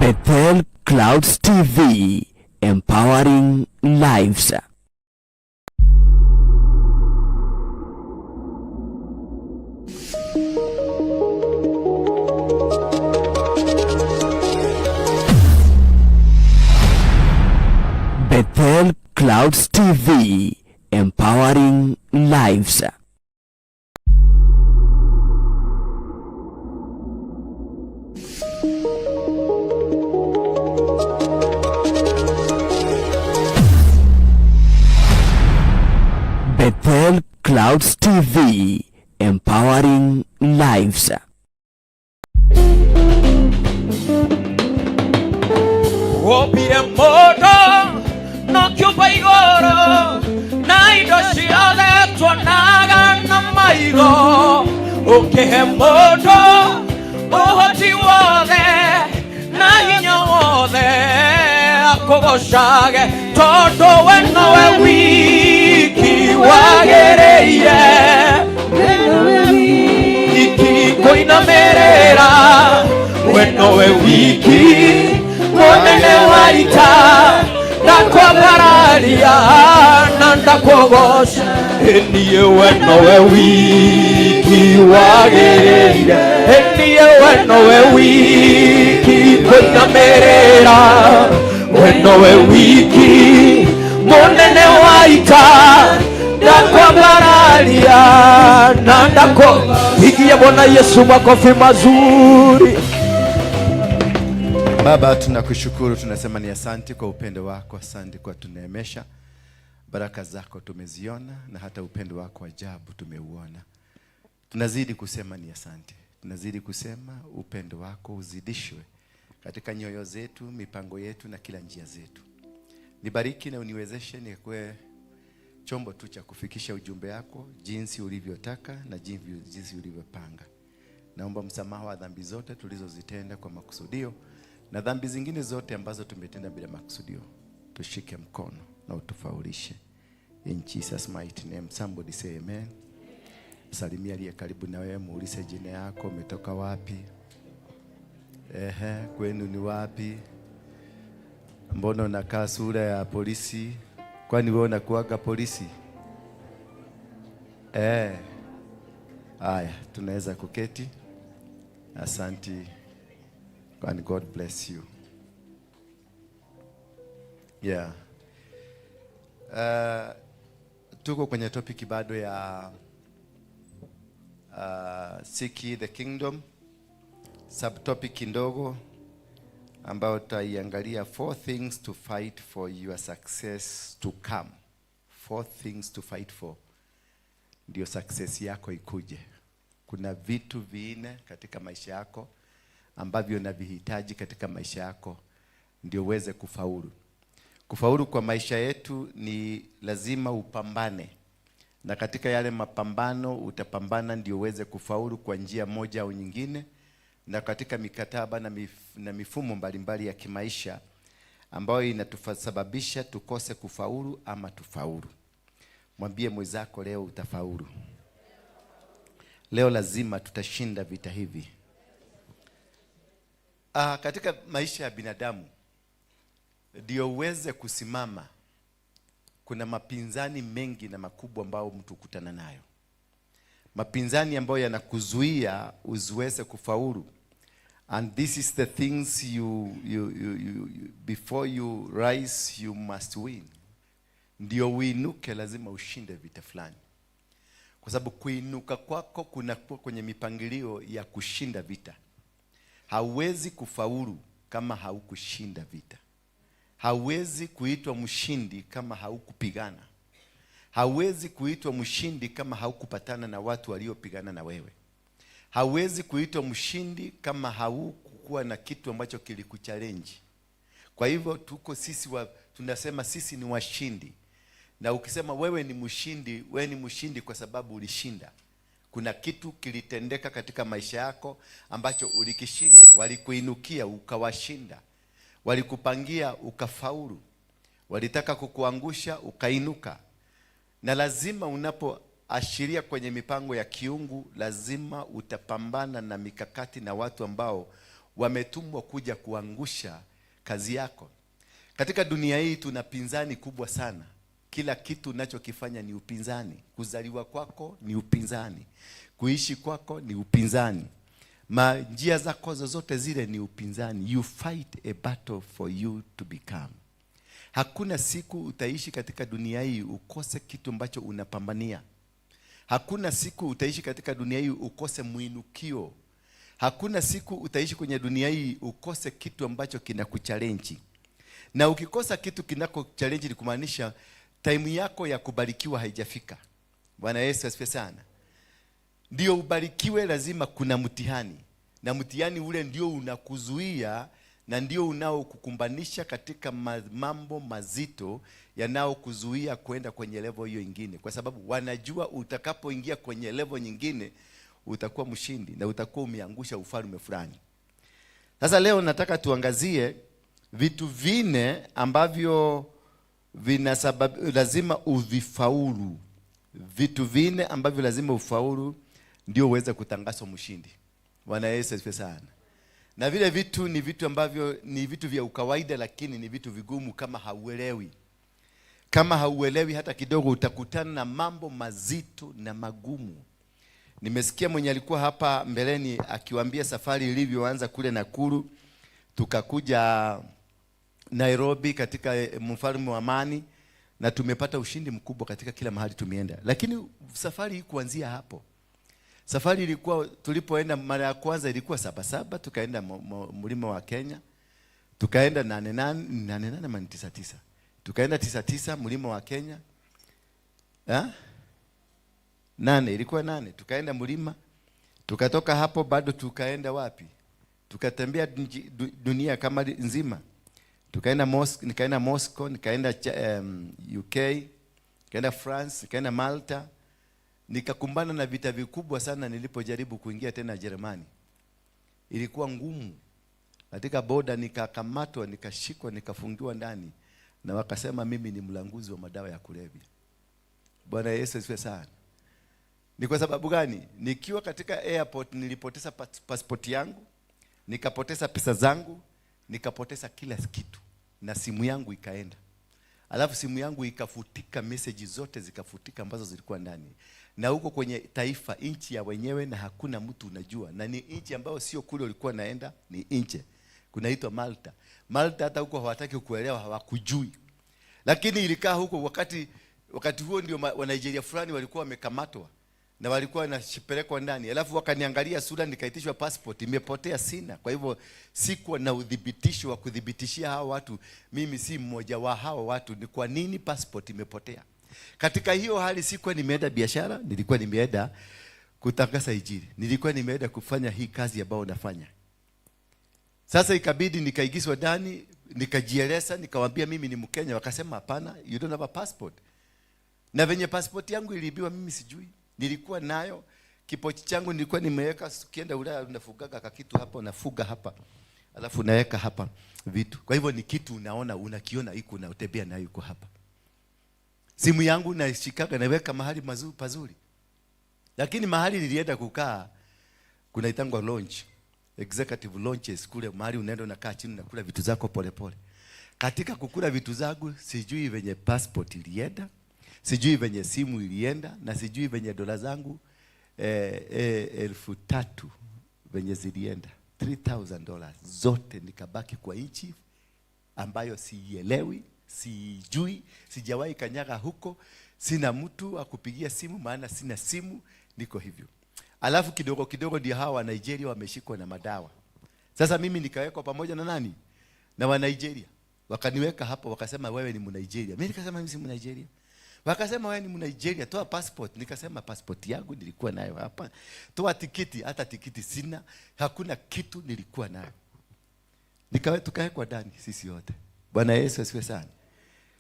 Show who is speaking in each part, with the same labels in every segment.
Speaker 1: Bethel Clouds TV, empowering lives. Bethel Clouds TV, empowering lives. Bethel Clouds TV, empowering lives.
Speaker 2: Wobire mũndũ no kĩũmba igũrũ na indo ciothe tuonaga na maitho, ũkĩhe mũndũ ũhoti wothe na hinya wothe akũgocage, tondũ we nowe wiki wagĩrĩire wiki kũinamĩrĩra, we nowe wiki mũnene wa ita, ndakwambararia na ndakũgoca. Niĩ we nowe wiki wagĩrĩire, niĩ we nowe wiki kũinamĩrĩra, we nowe wiki mũnene wa ita, ndakwambararia na ndako. Pigia Bwana Yesu makofi mazuri.
Speaker 3: Baba, tunakushukuru, tunasema ni asante kwa upendo wako, asante kwa tuneemesha. Baraka zako tumeziona na hata upendo wako ajabu tumeuona. Tunazidi kusema ni asante, tunazidi kusema upendo wako uzidishwe katika nyoyo zetu, mipango yetu na kila njia zetu. Nibariki na uniwezeshe nikuwe chombo tu cha kufikisha ujumbe wako jinsi ulivyotaka na jinsi ulivyopanga. Naomba msamaha wa dhambi zote tulizozitenda kwa makusudio na dhambi zingine zote ambazo tumetenda bila makusudio. Tushike mkono na utufaulishe. In Jesus' mighty name, somebody say amen. Salimia aliye karibu na wewe, muulize jina yako, umetoka wapi? Ehe, kwenu ni wapi? Mbona unakaa sura ya polisi? Kwani wewe unakuaga polisi? Eh. Haya, tunaweza kuketi. Asante. And God bless you. Yeah. Tuko kwenye topic bado ya Seek ye the Kingdom, subtopic ndogo ambayo tutaiangalia, four things to fight for your success to come. Four things to fight for ndio success yako ikuje. Kuna vitu vinne katika maisha yako ambavyo unavihitaji katika maisha yako ndio uweze kufaulu. Kufaulu kwa maisha yetu ni lazima upambane, na katika yale mapambano utapambana ndio uweze kufaulu kwa njia moja au nyingine, na katika mikataba na mifumo mbalimbali ya kimaisha ambayo inatusababisha tukose kufaulu ama tufaulu. Mwambie mwenzako, leo utafaulu. Leo lazima tutashinda vita hivi. Katika maisha ya binadamu ndio uweze kusimama, kuna mapinzani mengi na makubwa ambayo mtu hukutana nayo, mapinzani ambayo yanakuzuia usiweze kufaulu. And this is the things you before you rise, you must win. Ndio uinuke, lazima ushinde vita fulani, kwa sababu kuinuka kwako kunakuwa kwenye mipangilio ya kushinda vita. Hauwezi kufaulu kama haukushinda vita. Hauwezi kuitwa mshindi kama haukupigana. Hauwezi kuitwa mshindi kama haukupatana na watu waliopigana na wewe. Hauwezi kuitwa mshindi kama haukuwa na kitu ambacho kilikuchallenge. Kwa hivyo tuko sisi tunasema sisi ni washindi. Na ukisema wewe ni mshindi, wewe ni mshindi kwa sababu ulishinda. Kuna kitu kilitendeka katika maisha yako ambacho ulikishinda. Walikuinukia ukawashinda. Walikupangia ukafaulu. Walitaka kukuangusha ukainuka. Na lazima unapoashiria kwenye mipango ya kiungu, lazima utapambana na mikakati na watu ambao wametumwa kuja kuangusha kazi yako. Katika dunia hii tuna pinzani kubwa sana. Kila kitu unachokifanya ni upinzani. Kuzaliwa kwako ni upinzani, kuishi kwako ni upinzani, njia zako zozote zile ni upinzani. You fight a battle for you to become. Hakuna siku utaishi katika dunia hii ukose kitu ambacho unapambania. Hakuna siku utaishi katika dunia hii ukose mwinukio. Hakuna siku utaishi kwenye dunia hii ukose kitu ambacho kinakuchallenge. Na ukikosa kitu kinakuchallenge ni kumaanisha time yako ya kubarikiwa haijafika. Bwana Yesu asifiwe sana. Ndio ubarikiwe, lazima kuna mtihani, na mtihani ule ndio unakuzuia na ndio unaokukumbanisha katika mambo mazito yanayokuzuia kwenda kwenye level hiyo ingine, kwa sababu wanajua utakapoingia kwenye level nyingine utakuwa mshindi na utakuwa umeangusha ufalme fulani. Sasa leo nataka tuangazie vitu 4 ambavyo lazima uvifaulu. Vitu 4 ambavyo lazima ufaulu ndio uweze kutangazwa mshindi. Bwana Yesu asifiwe sana. Na vile vitu ni vitu ambavyo ni vitu vya ukawaida, lakini ni vitu vigumu kama hauelewi. Kama hauelewi hata kidogo, utakutana na mambo mazito na magumu. Nimesikia mwenye alikuwa hapa mbeleni akiwaambia safari ilivyoanza kule Nakuru, tukakuja Nairobi katika mfalme wa amani, na tumepata ushindi mkubwa katika kila mahali tumeenda. Lakini safari hii kuanzia hapo, safari ilikuwa, tulipoenda mara ya kwanza ilikuwa 7-7, tukaenda mlima wa Kenya, tukaenda 8-8, 8-8 ama 9-9, tukaenda 9-9 mlima wa Kenya. Ha? 8, ilikuwa 8, tukaenda mlima, tukatoka hapo bado tukaenda wapi? Tukatembea dunia kama nzima. Tukaenda nikaenda Moscow, nikaenda UK, nikaenda France, nikaenda Malta. Nikakumbana na vita vikubwa sana nilipojaribu kuingia tena Jerumani. Ilikuwa ngumu. Katika boda nikakamatwa, nikashikwa, nikafungiwa ndani, na wakasema mimi ni mlanguzi wa madawa ya kulevya. Bwana Yesu asifiwe sana. Ni kwa sababu gani? Nikiwa katika airport nilipoteza passport yangu, nikapoteza pesa zangu, nikapoteza kila kitu, na simu yangu ikaenda. Alafu simu yangu ikafutika, message zote zikafutika ambazo zilikuwa ndani. Na huko kwenye taifa, nchi ya wenyewe, na hakuna mtu unajua. Na ni nchi ambayo sio kule ulikuwa naenda, ni nchi. Kunaitwa Malta. Malta hata huko hawataki kuelewa, hawakujui. Lakini ilikaa huko wakati huo ndio wa Nigeria fulani walikuwa wamekamatwa na walikuwa wanapelekwa ndani. Alafu wakaniangalia sura, nikaitishwa passport, imepotea, sina. Kwa hivyo sikuwa na udhibitisho wa kudhibitishia hawa watu mimi si mmoja wa hawa watu, ni kwa nini passport imepotea. Katika hiyo hali sikuwa nimeenda biashara, nilikuwa nimeenda kutangaza Injili. Nilikuwa nimeenda kufanya hii kazi ambayo nafanya. Sasa ikabidi nikaingizwa ndani, nikajieleza, nikawaambia mimi ni Mkenya. Wakasema hapana, you don't have a passport. Na venye passport yangu iliibiwa mimi sijui. Nilikuwa nayo, kipochi changu nilikuwa nimeweka, ukienda Ulaya unafugaga kakitu hapa, unafuga hapa. Alafu unaweka hapa vitu. Kwa hivyo ni kitu unaona, unakiona iko, unatembea nayo iko hapa. Simu yangu naishikaga, naweka mahali pazuri. Lakini mahali nilienda kukaa kunaitangwa lounge, executive lounges, kule mahali unaenda unakaa chini unakula vitu zako pole pole. Katika kukula vitu zangu sijui venye passport ilienda, sijui venye simu ilienda, na sijui venye dola zangu 3,000 venye zilienda, $3,000 zote nikabaki kwa nchi ambayo siielewi, sijui, sijawahi kanyaga huko, sina mtu wa kupigia simu maana sina simu, niko hivyo. Alafu kidogo kidogo ndio hawa wa Nigeria wameshikwa na madawa. Sasa mimi nikawekwa pamoja na nani? Na wa Nigeria. Wakaniweka hapo wakasema wewe ni Mnigeria. Mimi nikasema mimi si Mnigeria. Wakasema wewe ni Mnigeria, toa passport. Nikasema passport yangu nilikuwa nayo hapa. Toa tikiti, hata tikiti sina, hakuna kitu nilikuwa nayo. Tukawekwa ndani sisi wote. Bwana Yesu asifiwe sana.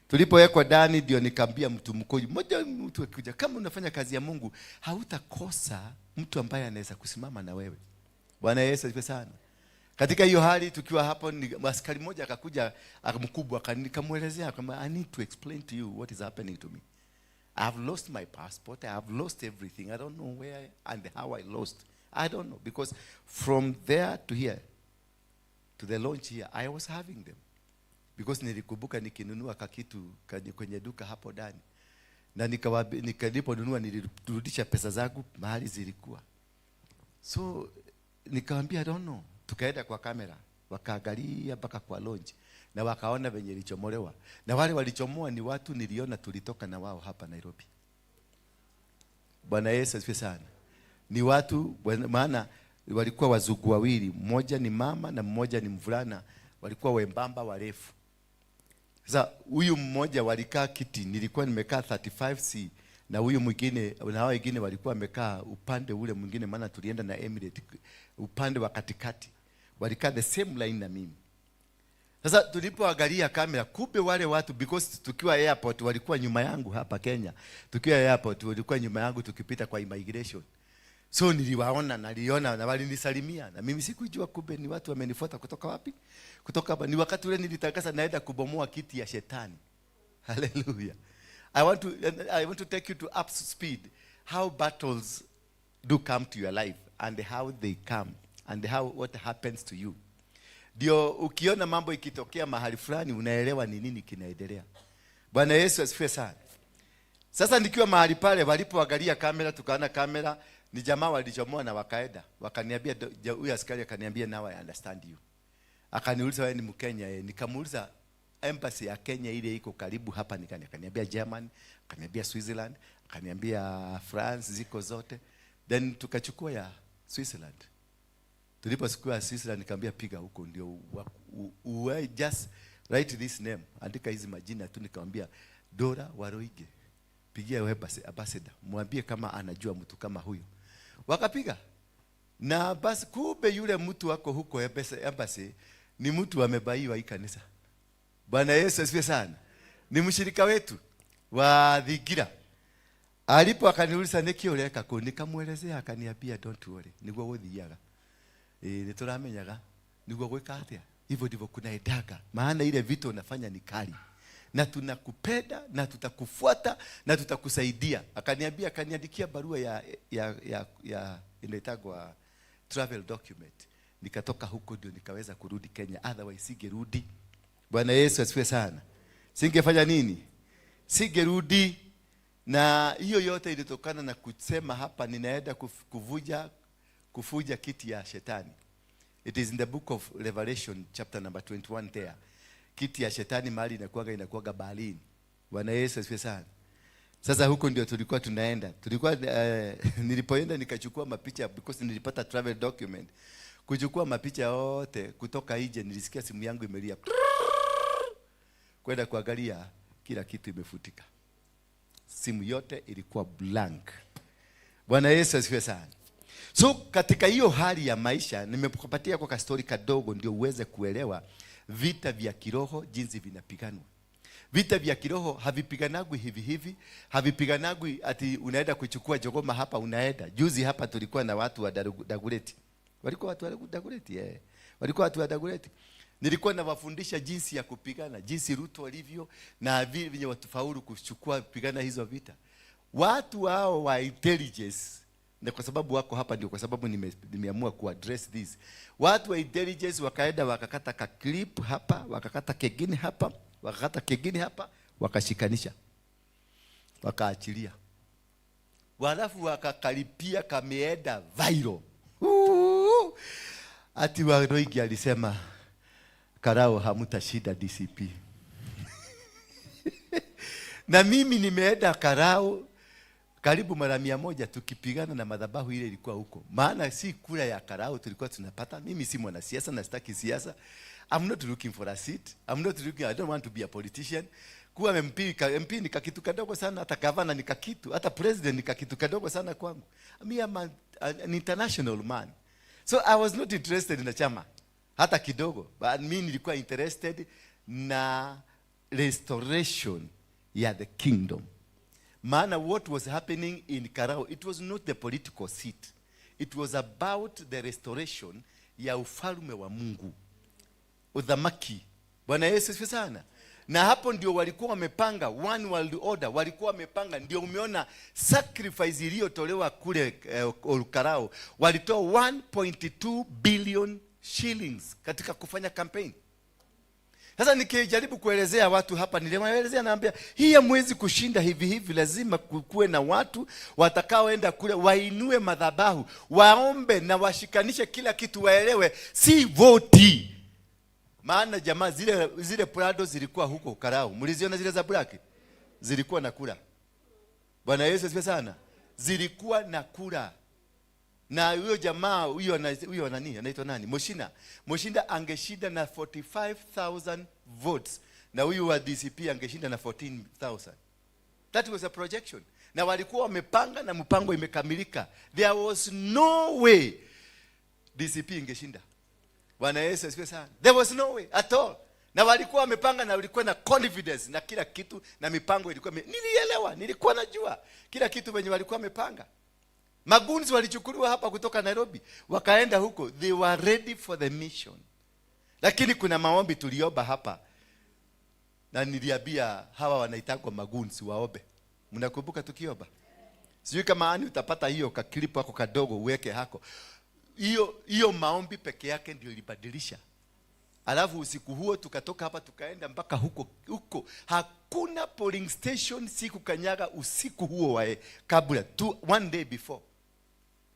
Speaker 3: Tulipowekwa ndani ndio nikaambia mtu mkojo mmoja, mtu akikuja, kama unafanya kazi ya Mungu hautakosa mtu ambaye anaweza kusimama na wewe. Bwana Yesu asifiwe sana. Katika hiyo hali tukiwa hapo, askari mmoja akakuja, mkubwa, nikamuelezea kama I need to explain to you what is happening to me. I have lost my passport. I have lost everything. I don't know where and how I lost. I don't know, because from there to here, to the launch here, I was having them, because nilikumbuka nikinunua kakitu kwenye duka hapo ndani na niliponunua nilirudisha pesa zangu mahali zilikuwa. So nikamwambia, "I don't know." Tukaenda kwa kamera, wakaangalia mpaka kwa lounge na wakaona venye ilichomolewa, na wale walichomoa ni watu niliona tulitoka na wao hapa Nairobi. Bwana Yesu asifiwe sana. Ni watu maana walikuwa wazungu wawili, mmoja ni mama na mmoja ni mvulana, walikuwa wembamba, warefu. Sasa huyu mmoja walikaa kiti, nilikuwa nimekaa 35C na huyu mwingine na hao wengine walikuwa wamekaa upande ule mwingine, maana tulienda na Emirates upande wa katikati, walikaa the same line na mimi. Sasa tulipoangalia kamera, kumbe wale watu, because tukiwa airport walikuwa nyuma yangu hapa Kenya, tukiwa airport walikuwa nyuma yangu tukipita kwa immigration. So niliwaona, naliona na walinisalimia, na mimi sikujua kumbe ni watu wamenifuata kutoka wapi? Kutoka hapa. Ni wakati ule nilitangaza naenda kubomoa kiti ya shetani. Hallelujah. I want to take you to up speed how battles do come to your life and how they come and how what happens to you. Ndio ukiona mambo ikitokea mahali fulani unaelewa ni nini kinaendelea. Bwana Yesu asifiwe sana. Sasa nikiwa mahali pale, walipoangalia kamera, tukaona kamera ni jamaa walichomoa na wakaenda. Wakaniambia, huyu askari akaniambia, "Now I understand you." Akaniuliza, "Wewe ni Mkenya?" "Eh." Nikamuuliza, "Embassy ya Kenya ile iko karibu hapa ni gani?" Akaniambia German, akaniambia Switzerland, akaniambia France, ziko zote. Then tukachukua ya Switzerland. Tulipochukua ya Switzerland, nikamwambia, "Piga huko ndio just write this name, andika hizi majina tu." Nikamwambia, "Dora Waruinge, pigia wewe ambassador, mwambie kama anajua mtu kama huyo." Wakapiga na basi, kumbe yule mtu wako huko embassy ni mtu amebaiwa hii kanisa. Bwana Yesu asifiwe sana. Ni mshirika wetu wa Thingira. Alipo akaniuliza, "Niki ureka kũ?" Nikamuelezea, akaniambia, "Don't worry, niguo gũthiaga. Ĩ nĩtũramenyaga niguo gwĩka atĩa, hivyo ndivyo kunaendaga, maana ile vitu unafanya ni kali na tunakupenda na tutakufuata na tutakusaidia." Akaniambia, akaniandikia barua ya inaitagwa travel document. Nikatoka huko ndio nikaweza kurudi Kenya, otherwise singerudi. Bwana Yesu asifiwe sana. Singefanya nini? Singerudi. Na hiyo yote ilitokana na kusema hapa ninaenda kuvuja kiti ya shetani. It is in the book of Revelation, chapter number 21 there. Kiti ya shetani mahali inakuwaga Berlin. Bwana Yesu asifiwe sana. Sasa huko ndio tulikuwa tunaenda. Tulikuwa nilipoenda nikachukua mapicha because nilipata travel document. Kuchukua mapicha yote kutoka nje, nilisikia simu yangu imelia. Kwenda kuangalia, kila kitu imefutika. Simu yote ilikuwa blank. Bwana Yesu asifiwe sana. So katika hiyo hali ya maisha nimekupatia kwa kastori kadogo ndio uweze kuelewa vita vya kiroho jinsi vinapiganwa. Vita vya kiroho havipiganagwi hivi hivi, havipiganagwi ati unaenda kuchukua jogoma hapa unaenda. Juzi hapa tulikuwa na watu wa Dagoretti. Walikuwa watu wa Dagoretti, eh. Walikuwa watu wa Dagoretti. Nilikuwa nawafundisha jinsi ya kupigana, jinsi Ruto alivyo na vile venye watufaulu kuchukua kupigana hizo vita. Watu hao wa intelligence, na kwa sababu wako hapa ndio kwa sababu nimeamua kuaddress this. Watu wa intelligence wakaenda wakakata ka clip hapa, wakakata kengine hapa, wakakata kengine hapa, wakashikanisha, wakaachilia, walafu wakakaripia kameenda viral. Uu! Ati Waruinge alisema, "Karao, hamutashinda DCP." Na mimi nimeenda Karao karibu mara 100 tukipigana na madhabahu ile ilikuwa huko, maana si kura ya Karao tulikuwa tunapata. Mimi si mwanasiasa na sitaki siasa. I'm not looking for a seat. I'm not looking, I don't want to be a politician. Kuwa MP, MP ni kakitu kadogo sana, hata gavana ni kakitu, hata president ni kakitu kadogo sana kwangu. Me, I'm an international man. So I was not interested in a chama hata kidogo, but mi nilikuwa interested na restoration ya the kingdom. Maana what was happening in Karao, it was not the political seat. It was about the restoration ya ufalme wa Mungu. Uthamaki. Bwana Yesu asifiwe sana. Na hapo ndio walikuwa wamepanga one world order, walikuwa wamepanga. Ndio umeona sacrifice iliyotolewa kule Ol Kalou, walitoa 1.2 billion shillings katika kufanya campaign. Sasa nikijaribu kuelezea watu hapa, niliwaelezea, naambia hii hamwezi kushinda hivi hivi, lazima kuwe na watu watakaoenda kule wainue madhabahu, waombe na washikanishe kila kitu, waelewe si voti. Maana jamaa zile Prado zilikuwa huko Karau, mliziona zile za black, zilikuwa na kura. Bwana Yesu asifiwe sana, zilikuwa na kura na huyo jamaa huyo nani anaitwa nani, Muchina. Muchina angeshinda na 45,000 votes na huyu wa DCP angeshinda na 14,000. That was a projection, na walikuwa wamepanga na mpango imekamilika. There was no way DCP ingeshinda. Bwana Yesu asifiwe sana. There was no way at all. Na walikuwa wamepanga na walikuwa na confidence na kila kitu na mipango ilikuwa nilielewa, nilikuwa najua kila kitu venye walikuwa wamepanga. Magoons walichukuliwa hapa kutoka Nairobi wakaenda huko, they were ready for the mission. Lakini kuna maombi tuliomba hapa na niliambia hawa wanaitangwa magoons waombe. Mnakumbuka tukiomba? Sijui kama ani utapata hiyo kaclip hako kadogo uweke hako. Hiyo maombi peke yake ndio ilibadilisha. Alafu usiku huo tukatoka hapa tukaenda mpaka huko huko. Hakuna polling station siku kanyaga usiku huo wa kabla tu, one day before.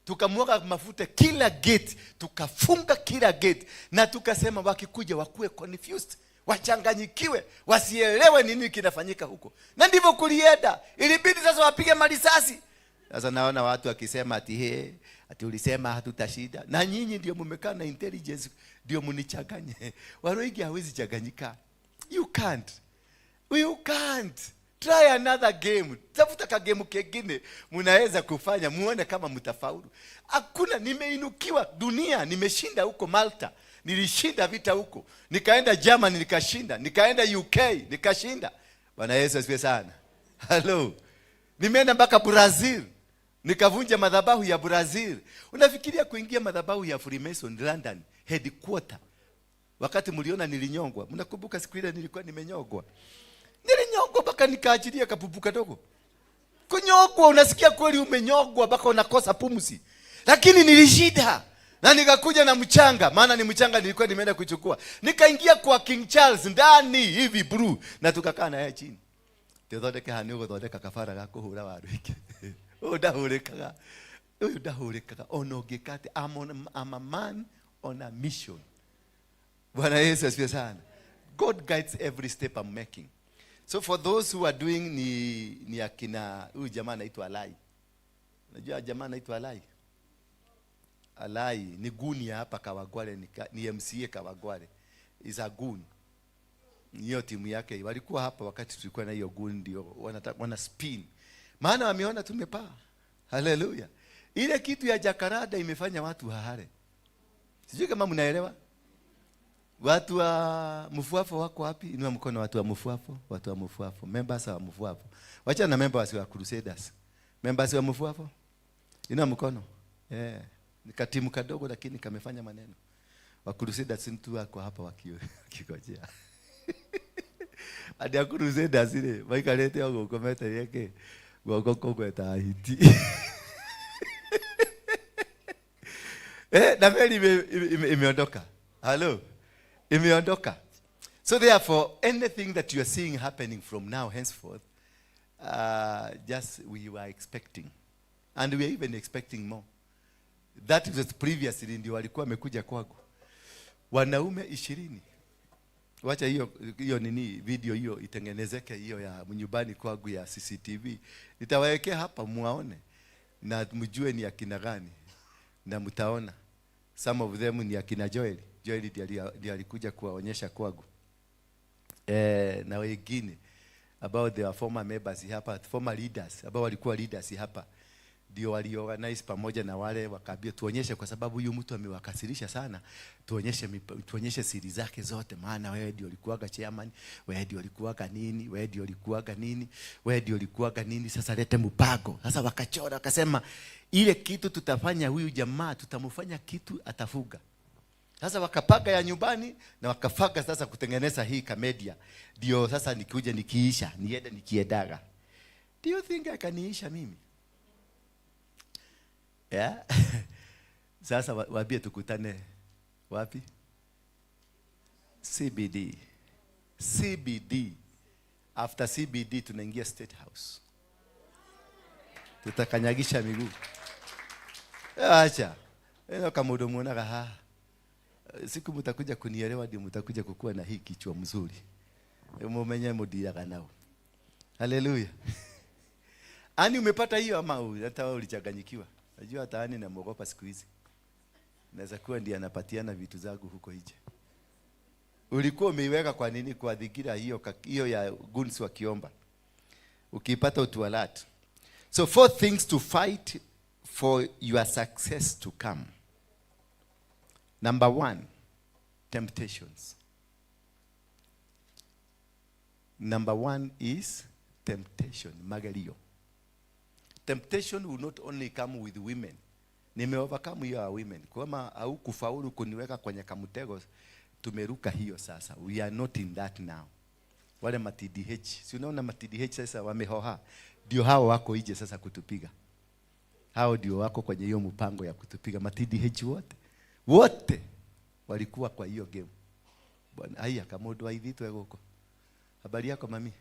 Speaker 3: Tukamwaga mafuta kila gate, tukafunga kila gate na tukasema wakikuja wakuwe confused, wachanganyikiwe, wasielewe nini kinafanyika huko. Na ndivyo kulienda. Ilibidi sasa wapige marisasi. Sasa naona watu wakisema ati he, ati ulisema hatutashinda. Na nyinyi ndio mmekaa na intelligence ndio mnichanganye. Waruinge hawezi changanyika. You can't. You can't. Try another game. Tafuta ka game kengine mnaweza kufanya muone kama mtafaulu. Hakuna, nimeinukiwa dunia, nimeshinda huko Malta. Nilishinda vita huko. Nikaenda Germany nikashinda, nikaenda UK nikashinda. Bwana Yesu asifiwe sana. Hello. Nimeenda mpaka Brazil. Nikavunja madhabahu ya Brazil. Unafikiria kuingia madhabahu ya Freemason London headquarter? Wakati mliona nilinyongwa. Mnakumbuka siku ile nilikuwa nimenyongwa? Nilinyongwa mpaka nikaachilia kapupu kadogo. Kunyongwa, unasikia kweli umenyongwa mpaka unakosa pumzi. Lakini nilishinda. Na nikakuja na mchanga, maana ni mchanga nilikuwa nimeenda kuchukua. Nikaingia kwa King Charles ndani hivi blue na tukakaa na yeye chini. Tuthondeke hani uguthondeka kabara ga kuhura waru iki. Ũyũ ndahũrĩkaga. Ũyũ ndahũrĩkaga ona ũngĩka atĩa. I'm a man on a mission. Bwana Yesu asifiwe sana. God guides every step I'm making. So for those who are doing ni akina huyu jamaa anaitwa Alai. Unajua jamaa anaitwa Alai? Alai ni goon ya hapa Kawangware, ni MCA Kawangware. Is a goon. Hiyo timu yake walikuwa hapa wakati tulikuwa na hiyo goon, ndio wana spin. Maana wameona tumepaa. Haleluya. Ile kitu ya Jacaranda imefanya watu hahare. Sijui kama mnaelewa. Watu wa Mfuafo wako wapi? Inua mkono watu wa Mfuafo, watu wa Mfuafo, members wa Mfuafo. Wacha na members wa Crusaders. Members wa Mfuafo? Inua mkono. Yeah. Ni katimu kadogo lakini kamefanya maneno. Wa Crusaders mtu wako hapa wakigojea. Adi a Crusaders ile maikarĩte o gũkũ metereire kĩ? Guoko kũgweta hiti. Na meli imeondoka. Hello. Imeondoka. So therefore, anything that you are seeing happening from now henceforth, just we were expecting. And we are even expecting more. That was previously ndio walikuwa wamekuja kwangu. Wanaume 20. Wacha hiyo nini video hiyo itengenezeke, hiyo ya nyumbani kwangu ya CCTV. Nitawawekea hapa muaone na mjue ni akina gani. Na mtaona some of them ni akina Joel. Joel ndiye alikuja kuwaonyesha kwangu. Na wengine about their former members hapa, former leaders ambao walikuwa leaders hapa, ndio waliorganize pamoja na wale wakaambia tuonyeshe, kwa sababu huyu mtu amewakasirisha sana, tuonyeshe siri zake zote, maana wewe ndio ulikuwaga chairman, wewe ndio ulikuwaga nini, wewe ndio ulikuwaga nini, wewe ndio ulikuwaga nini, sasa lete mpango. Sasa wakachora wakasema ile kitu tutafanya huyu jamaa, tutamfanya kitu atafuga. Sasa wakapanga ya nyumbani na wakapanga sasa kutengeneza hii kamedia, ndio sasa nikikuja nikiisha niende nikiendaga. Do you think akaniisha mimi? Yeah? Sasa waambie tukutane wapi? CBD. CBD. After CBD tunaingia State House. Tutakanyagisha miguu. Acha. Eno kamundu muonaga haha. Siku mtakuja kunielewa ndio mtakuja kukua na hii kichwa mzuri. Mumenye mudiraga nao. Haleluya. Ani umepata hiyo ama hata wewe ulichanganyikiwa? Najua hata Ani namuogopa siku hizi. Naweza kuwa ndiye anapatiana vitu zangu huko nje. Ulikuwa umeiweka kwa nini kwa dhigira hiyo hiyo ya guns wakiomba? Ukipata utu alert. So four things to fight for your success to come. Number 1, temptations. Number 1 is temptation, magerio. Temptation will not only come with women. Nime overcome hiyo ya women. Kama au kufaulu kuniweka kwenye kamtego, tumeruka hiyo sasa. We are not in that now. Wale ma TDH, si unaona ma TDH sasa wamehoha. Ndio hao wako nje sasa kutupiga. Hao ndio wako kwenye hiyo mpango ya kutupiga ma TDH wote. Wote walikuwa kwa hiyo game. Bwana, haya kama mundu wa ithitwe guko. Habari yako mami?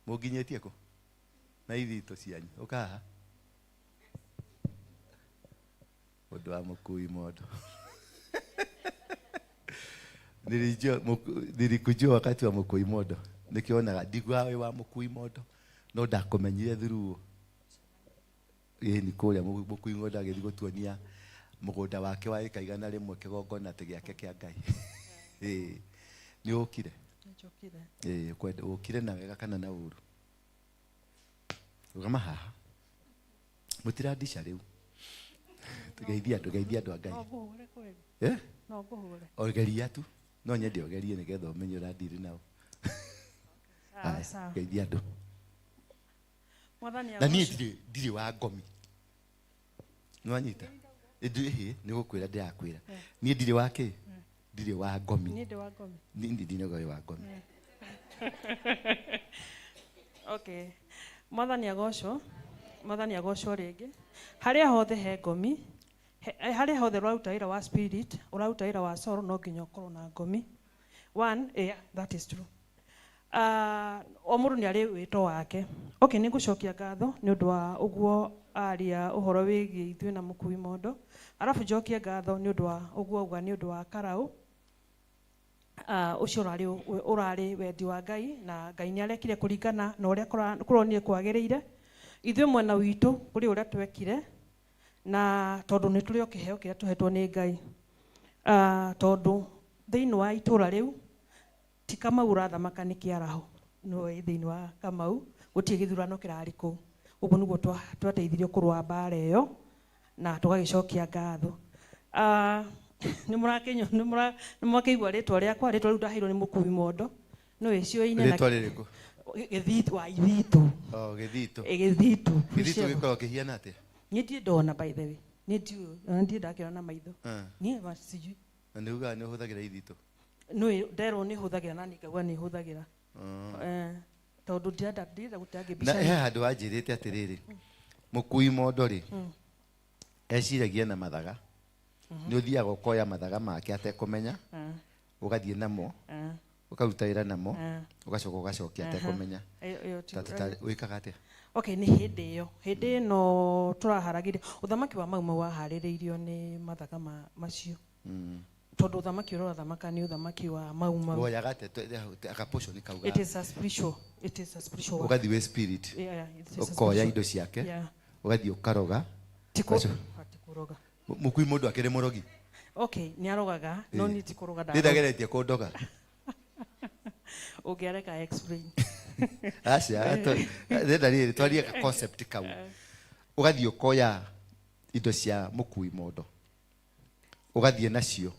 Speaker 3: Muginyetie ko? Na ithito cianyu. Uka haha. Mundu wa mukui mondo. Nilikujua wakati wa mukui mondo. Nikionaga ndigwa we wa mukui mondo. No ndakumenyire through. Ĩ ni kũrĩa mukui mondo agĩthiĩ gũtuonia mũgũnda wake wa ĩka 100 kĩgongona atĩ gĩake kĩa Ngai. Ĩ, nĩ ũkire?
Speaker 4: Nĩnjũkire.
Speaker 3: Ĩ, kwenda ũkire na wega kana na ũru? Rũgama haha. Mũtirandisha rĩu. Geithia andũ, geithia andũ a Ngai.
Speaker 4: No ngũhũre kweli?
Speaker 3: Eh?
Speaker 4: No ngũhũre.
Speaker 3: Ogeria tu. No nyende ũgerie nĩgetha ũmenye ũrandiri nao.
Speaker 4: Sawa,
Speaker 3: Haya,
Speaker 4: sawa.
Speaker 3: geithia andũ.
Speaker 4: Mwathani
Speaker 3: Na niĩ
Speaker 4: agocwo.
Speaker 3: ndirĩ wa ngomi. Nĩwanyita? Ĩndĩ, nĩ gũkwĩra ndĩrakwĩra. Niĩ ndirĩ wa kĩ? Ndirĩ wa ngomi.
Speaker 4: Niĩ ndĩ wa ngomi.
Speaker 3: Niĩ ndirĩ wa ngomi.
Speaker 4: Okay. Mwathani agocwo. Mwathani agocwo rĩngĩ. Harĩa hothe he ngomi, harĩa hothe ũraruta wĩra wa spirit, ũraruta wĩra wa soul, no nginya ũkorwo na ngomi. One, yeah, that is true. O mũndũ nĩ arĩ wĩto wake. Okay, nĩ ngũcokia ngatho nĩ ũndũ wa ũguo aria ũhoro wĩgiĩ ithuĩ na mũkui mondo. Arabu njokie ngatho nĩ ũndũ wa ũguo auga nĩ ũndũ wa Karau. Ũcio ũrarĩ wendi wa Ngai, na Ngai nĩ arekire kũringana na ũrĩa kũronire kwagĩrĩire. Ithuĩ mwena witũ kũrĩ ũrĩa twekire, na tondũ nĩ tũrĩ o kĩheo kĩrĩa tũhetwo nĩ Ngai. Tondũ thĩinĩ wa itũũra rĩu ti Kamau ũrathamaka nĩ kĩaraho, no wĩ thĩinĩ wa Kamau gũtirĩ gĩthurano kĩrarĩ kũu. Ũguo nĩguo twateithirio kũrũa mbara ĩyo na tũgagĩcokia ngatho. Nĩ mũrakĩigua rĩtwa rĩakwa, rĩtwa rĩu ndaheirwo nĩ mũkui mondo. No ĩcioine na
Speaker 3: Rĩtwa rĩrĩkũ?
Speaker 4: Gĩthitũ wa Ithitũ.
Speaker 3: Oh, Gĩthitũ.
Speaker 4: Ĩ, Gĩthitũ.
Speaker 3: Gĩthitũ gĩkoragwo kĩhiana atĩa?
Speaker 4: Niĩ ndirĩ ndona, by the way. Niĩ ndiũĩ, ona ndirĩ ndakĩona na maitho. Niĩ ma sijui.
Speaker 3: Na nĩ ugaga nĩ ũhũthagĩra ithitũ?
Speaker 4: Nĩ nderwo nĩ hũthagĩra na niĩ ngaigua nĩ hũthagĩra. Tondũ ndirenda gũteangia mbica.
Speaker 3: Na he handũ wanjĩrĩte atĩrĩrĩ, mũkui mondo rĩ, eciragia na mathaga. Nĩ ũthiaga ũkoya mathaga make atekũmenya, ũgathiĩ namo, ũkaruta wĩra namo, ũgacoka ũgacokia atekũmenya.
Speaker 4: Ĩyo ti-
Speaker 3: Ta wĩkaga atĩa?
Speaker 4: Okay, nĩ hĩndĩ ĩyo. Hĩndĩ ĩno tũraharagĩria ũthamaki wa Mau Mau waharĩrĩirio nĩ mathaga macio. Tondũ ũthamaki ũrĩa ũrathamaka nĩ ũthamaki wa Mau Mau.
Speaker 3: Woyaga atĩa? Agaportion kau ga-
Speaker 4: It is a spiritual, it is a spiritual work.
Speaker 3: Ũgathiĩ wĩ spirit.
Speaker 4: Yeah, yeah, it is a
Speaker 3: Ũkoya
Speaker 4: spiritual.
Speaker 3: indo ciake.
Speaker 4: Yeah.
Speaker 3: Ũgathiĩ ũkaroga.
Speaker 4: Ti
Speaker 3: Ũgacoka-
Speaker 4: kũroga.
Speaker 3: Mũkui mũndũ akĩrĩ mũrogi?
Speaker 4: Okay, nĩ arogaga, no niĩ ti kũroga
Speaker 3: Nĩ
Speaker 4: ndaroga.
Speaker 3: ndageretie kũndoga.
Speaker 4: Ũngĩareka explain.
Speaker 3: Aca, ndĩrenda rĩrĩ, twarie ka concept kau. Ũgathiĩ ũkoya indo cia mũkui mondo. Ũgathiĩ nacio.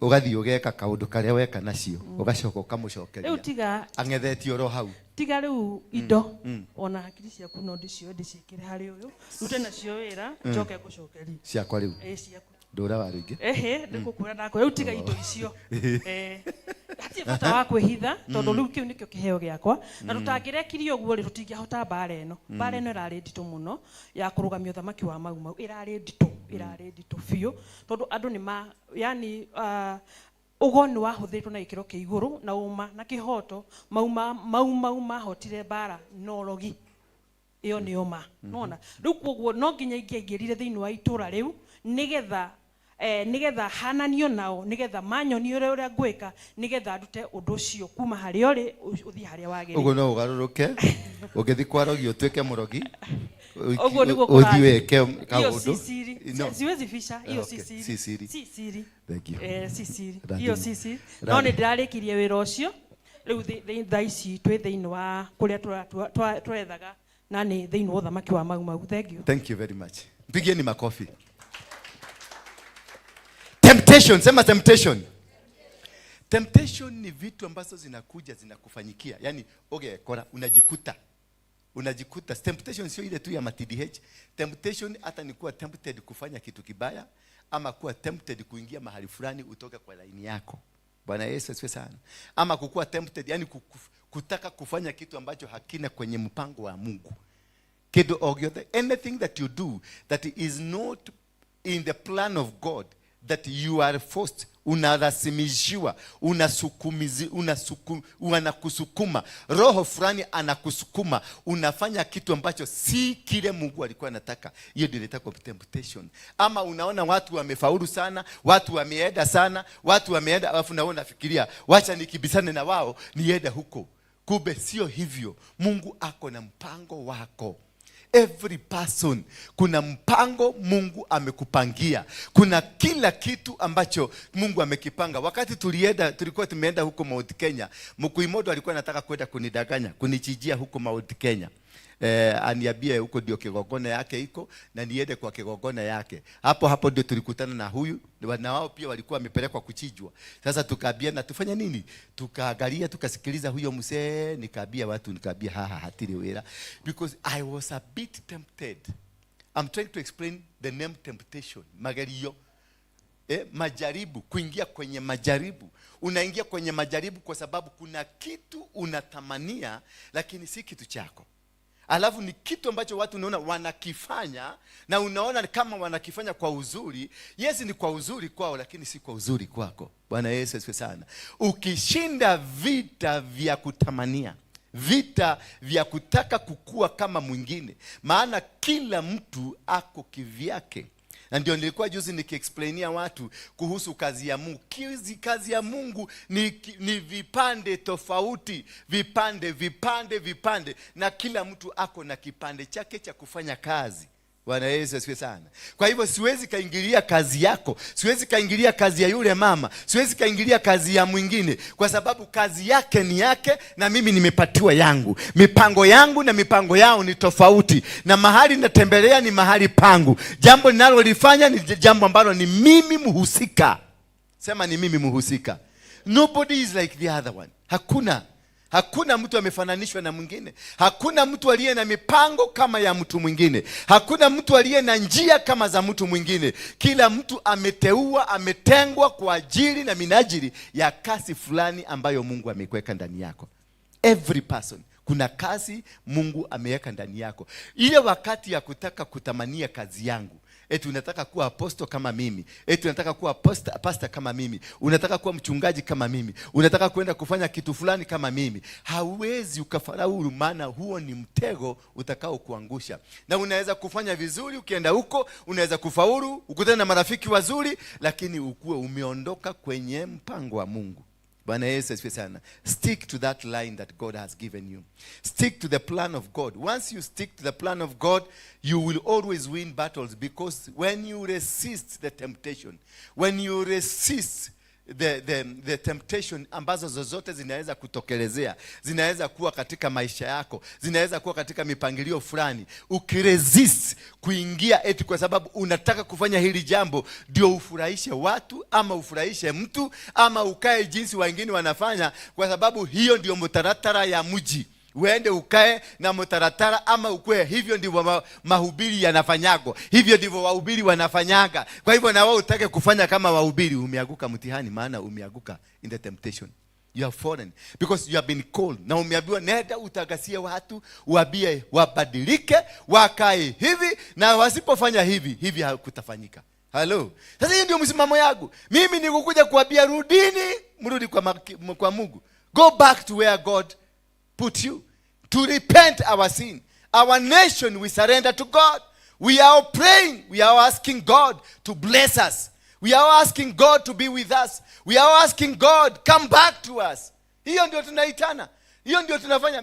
Speaker 3: Ũgathiĩ ũgeka kaũndũ karĩa weka nacio, ũgacoka ũkamũcokeria.
Speaker 4: Rĩu tiga
Speaker 3: Ang'ethetie oro hau.
Speaker 4: Tiga rĩu indo, ona hakiri ciaku no ndĩcioe ndĩciĩkĩre harĩ ũyũ, rute nacio wĩra, njoke ngũcokerie.
Speaker 3: Ciakwa rĩu.
Speaker 4: Ĩ, ciaku.
Speaker 3: Ndũra wa rĩngĩ.
Speaker 4: Ehe, ndĩgũkwĩra ndakwa rĩu, tiga indo icio. Eh, hatirĩ bata wa kwĩhitha tondũ rĩu kĩu nĩkĩo kĩheo gĩakwa, na tũtangĩrekirie ũguo rĩ, tũtingĩahota mbara ĩno. Mbara ĩno ĩrarĩ nditũ mũno ya kũrũgamia ũthamaki wa Mau Mau, ĩrarĩ nditũ, ĩrarĩ nditũ biũ, tondũ andũ nĩ ma yani ũgo nĩ wahũthĩrĩtwo na gĩkĩro kĩa igũrũ na ũma na kĩhoto. Mauma Mau Mau mahotire mbara na ũrogi, ĩyo nĩyo ma nona. Rĩu koguo no nginya ingĩaingĩrire thĩinĩ wa itũra rĩu nĩgetha nĩgetha hananio nao, nĩgetha manyonie ũrĩa ngwĩka, nĩgetha ndute ũndũ ũcio kuma harĩa ũrĩ ũthiĩ harĩa
Speaker 3: Ũguo
Speaker 4: wagĩrĩire.
Speaker 3: No ũgarũrũke ũngĩthiĩ kwa rogi ũtuĩke mũrogi.
Speaker 4: Ũguo nĩguo
Speaker 3: ũthiĩ
Speaker 4: kũrathiĩ.
Speaker 3: wĩke
Speaker 4: Hiyo
Speaker 3: kaũndũ.
Speaker 4: si siri.
Speaker 3: No.
Speaker 4: Siwezi ficha hiyo. Si siri.
Speaker 3: Si siri.
Speaker 4: Si siri.
Speaker 3: Thank you.
Speaker 4: Eh, si siri.
Speaker 3: Rathima.
Speaker 4: Hiyo si siri. No
Speaker 3: Rathima.
Speaker 4: nĩ ndĩrarĩkirie wĩra ũcio rĩu thaa ici twĩ thĩinĩ wa kũrĩa tũrethaga na nĩ thĩinĩ wa ũthamaki wa Mau Mau. Thank you.
Speaker 3: Thank you very much. Mpigieni makofi. Temptation, sema temptation. Temptation ni vitu ambazo zinakuja zinakufanyikia. Yaani ugekora unajikuta. Unajikuta temptation sio ile tu ya ma-TDH. Temptation hata ni kuwa tempted kufanya kitu kibaya ama kuwa tempted kuingia mahali fulani utoke kwa laini yako. Bwana Yesu asifiwe sana. Ama kukuwa tempted, yani kutaka kufanya kitu ambacho hakina kwenye mpango wa Mungu. Kindu o giothe, anything that you do that is not in the plan of God, that you are forced, unalazimishwa, unasukumizi, wanakusukuma, roho fulani anakusukuma, unafanya kitu ambacho si kile Mungu alikuwa anataka, hiyo ndio inaitwa temptation. Ama unaona watu wamefaulu sana, watu wameenda sana, watu wameenda, alafu nawe unafikiria, wacha nikibisane na wao niende huko. Kumbe sio hivyo. Mungu ako na mpango wako. Every person, kuna mpango Mungu amekupangia. Kuna kila kitu ambacho Mungu amekipanga. Wakati tulienda, tulikuwa tumeenda huko Mount Kenya, Mkuimodo alikuwa anataka kwenda kunidanganya, kunichijia huko Mount Kenya, aniambie huko ndio kigongona yake iko na niende kwa kigongona yake. Hapo hapo ndio tulikutana na huyu na wao pia walikuwa wamepelekwa kuchinjwa. Sasa tukaambiana tufanye nini? Tukaangalia, tukasikiliza huyo mzee, nikaambia watu, nikaambia haha hatiri wira, because I was a bit tempted. I'm trying to explain the name temptation, magerio, majaribu, kuingia kwenye majaribu. Unaingia kwenye majaribu kwa sababu kuna kitu unatamania, lakini si kitu chako. Alafu ni kitu ambacho watu unaona wanakifanya na unaona kama wanakifanya kwa uzuri. Yes, ni kwa uzuri kwao, lakini si kwa uzuri kwako. Bwana Yesu asifiwe sana. Ukishinda vita vya kutamania, vita vya kutaka kukua kama mwingine, maana kila mtu ako kivyake. Na ndio nilikuwa juzi nikiexplainia watu kuhusu kazi ya Mungu. Kazi ya Mungu ni vipande tofauti, vipande, vipande, vipande, na kila mtu ako na kipande chake cha kufanya kazi. Bwana Yesu asifiwe sana. Kwa hivyo siwezi kaingilia kazi yako, siwezi kaingilia kazi ya yule mama, siwezi kaingilia kazi ya mwingine, kwa sababu kazi yake ni yake na mimi nimepatiwa yangu. Mipango yangu na mipango yao ni tofauti, na mahali natembelea ni mahali pangu. Jambo ninalolifanya ni jambo ambalo ni mimi mhusika. Sema, ni mimi mhusika. Nobody is like the other one. Hakuna mtu amefananishwa na mwingine. Hakuna mtu aliye na mipango kama ya mtu mwingine. Hakuna mtu aliye na njia kama za mtu mwingine. Kila mtu ameteua, ametengwa kwa ajili na minajili ya kazi fulani ambayo Mungu amekuweka ndani yako. Every person, kuna kazi Mungu ameweka ndani yako. Ile wakati ya kutaka kutamania kazi yangu, eti unataka kuwa apostle kama mimi, eti unataka kuwa pastor kama mimi, unataka kuwa mchungaji kama mimi, unataka kwenda kufanya kitu fulani kama mimi, hauwezi ukafaulu, maana huo ni mtego utakao kuangusha. Na unaweza kufanya vizuri ukienda huko, unaweza kufaulu, ukutane na marafiki wazuri, lakini ukuwe umeondoka kwenye mpango wa Mungu. Bwana Yesu asifiwe sana. Stick to that line that God has given you. Stick to the plan of God. Once you stick to the plan of God, you will always win battles, because when you resist the temptation, when you resist the temptation ambazo zozote zinaweza kutokelezea, zinaweza kuwa katika maisha yako, zinaweza kuwa katika mipangilio fulani, ukiresist kuingia eti kwa sababu unataka kufanya hili jambo ndio ufurahishe watu ama ufurahishe mtu ama ukae jinsi wengine wanafanya, kwa sababu hiyo ndio mtaratara ya mji. Uende ukae na mtaratara ama ukue hivyo ndivyo mahubiri yanafanyago, hivyo ndivyo wahubiri wanafanyaga. Kwa hivyo na wewe utake kufanya kama wahubiri, umeanguka mtihani, maana umeanguka in the temptation. You have fallen because you have been called, na umeambiwa nenda utagasie watu, uambie wabadilike, wakae hivi, na wasipofanya hivi hivi hakutafanyika. Halo, sasa hiyo ndio msimamo yangu mimi. Ni kukuja kuambia rudini, mrudi kwa Mungu. Go back to where God put you, to repent our sin. Our nation, we surrender to God. We are praying, we are asking God to bless us. We are asking God to be with us. We are asking God, come back to us. Hiyo ndio tunaitana, hiyo ndio tunafanya.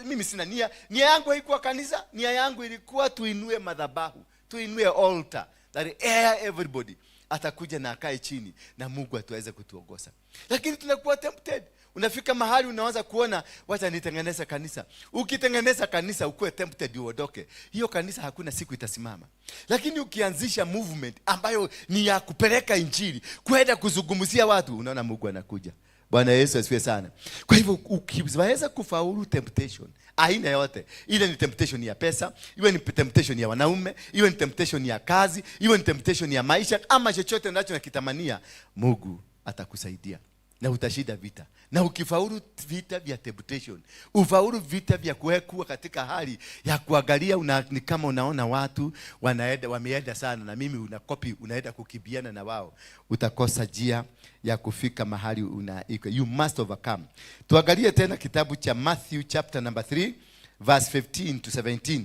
Speaker 3: Mimi sina nia. Nia yangu haikuwa kanisa. Nia yangu ilikuwa tuinue madhabahu, tuinue altar that air everybody atakuja na akae chini na Mungu atuweze kutuongoza. Lakini tunakuwa tempted. Unafika mahali unaanza kuona, wacha nitengeneze kanisa. Ukitengeneza kanisa ukuwe tempted uondoke, hiyo kanisa hakuna siku itasimama. Lakini ukianzisha movement ambayo ni ya kupeleka injili, kwenda kuzungumzia watu, unaona Mungu anakuja. Bwana Yesu asifiwe sana. Kwa hivyo ukiweza kufaulu temptation aina yote ile, ni temptation ya pesa, iwe ni temptation ya wanaume, iwe ni temptation ya kazi, iwe ni temptation ya maisha, ama chochote unacho nakitamania, Mungu atakusaidia na utashinda vita. Na ukifaulu vita vya temptation, ufaulu vita vya kuwekwa katika hali ya kuangalia ni kama unaona watu wanaenda, wameenda sana, na mimi unakopi, unaenda kukimbiana na wao, utakosa njia ya kufika mahali una. You must overcome. Tuangalie tena kitabu cha Matthew chapter number 3 verse 15 to 17.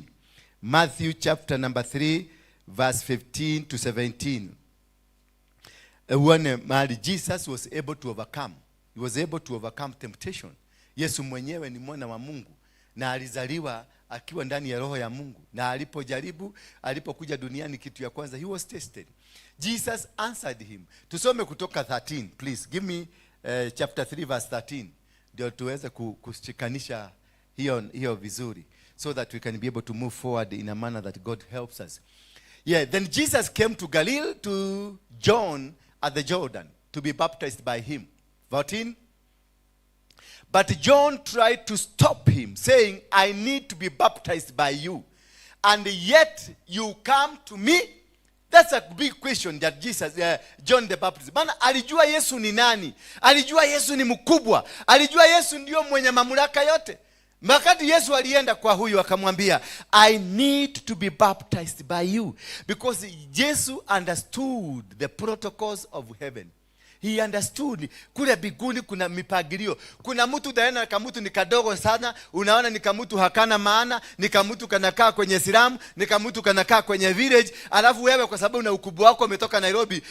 Speaker 3: Matthew chapter number 3 verse 15 to 17, uone mahali Jesus was able to overcome. He was able to overcome temptation. Yesu mwenyewe ni mwana wa Mungu na alizaliwa akiwa ndani ya roho ya Mungu, na alipojaribu, alipokuja duniani, kitu ya kwanza he was tested. Jesus answered him. Tusome kutoka 13, please. Give me chapter 3 verse 13 ndio tuweze kushikanisha hiyo hiyo vizuri so that we can be able to move forward in a manner that God helps us. Yeah, then Jesus came to Galilee to John at the Jordan to be baptized by him. 14. But John tried to stop him, saying, "I need to be baptized by you, and yet you come to me?" That's a big question that John the Baptist. Maana alijua Yesu ni nani, alijua Yesu ni mkubwa, alijua Yesu ndio mwenye mamlaka yote. Wakati Yesu alienda kwa huyu akamwambia, "I need to be baptized by you," because Yesu understood the protocols of heaven. He understood kule mbinguni kuna mipangilio. Kuna mtu utaenda kamutu ni kadogo sana, unaona ni kamutu hakana maana, ni kamutu kanakaa kwenye slum, ni kamutu kanakaa kwenye village, alafu wewe kwa sababu una ukubwa wako umetoka Nairobi,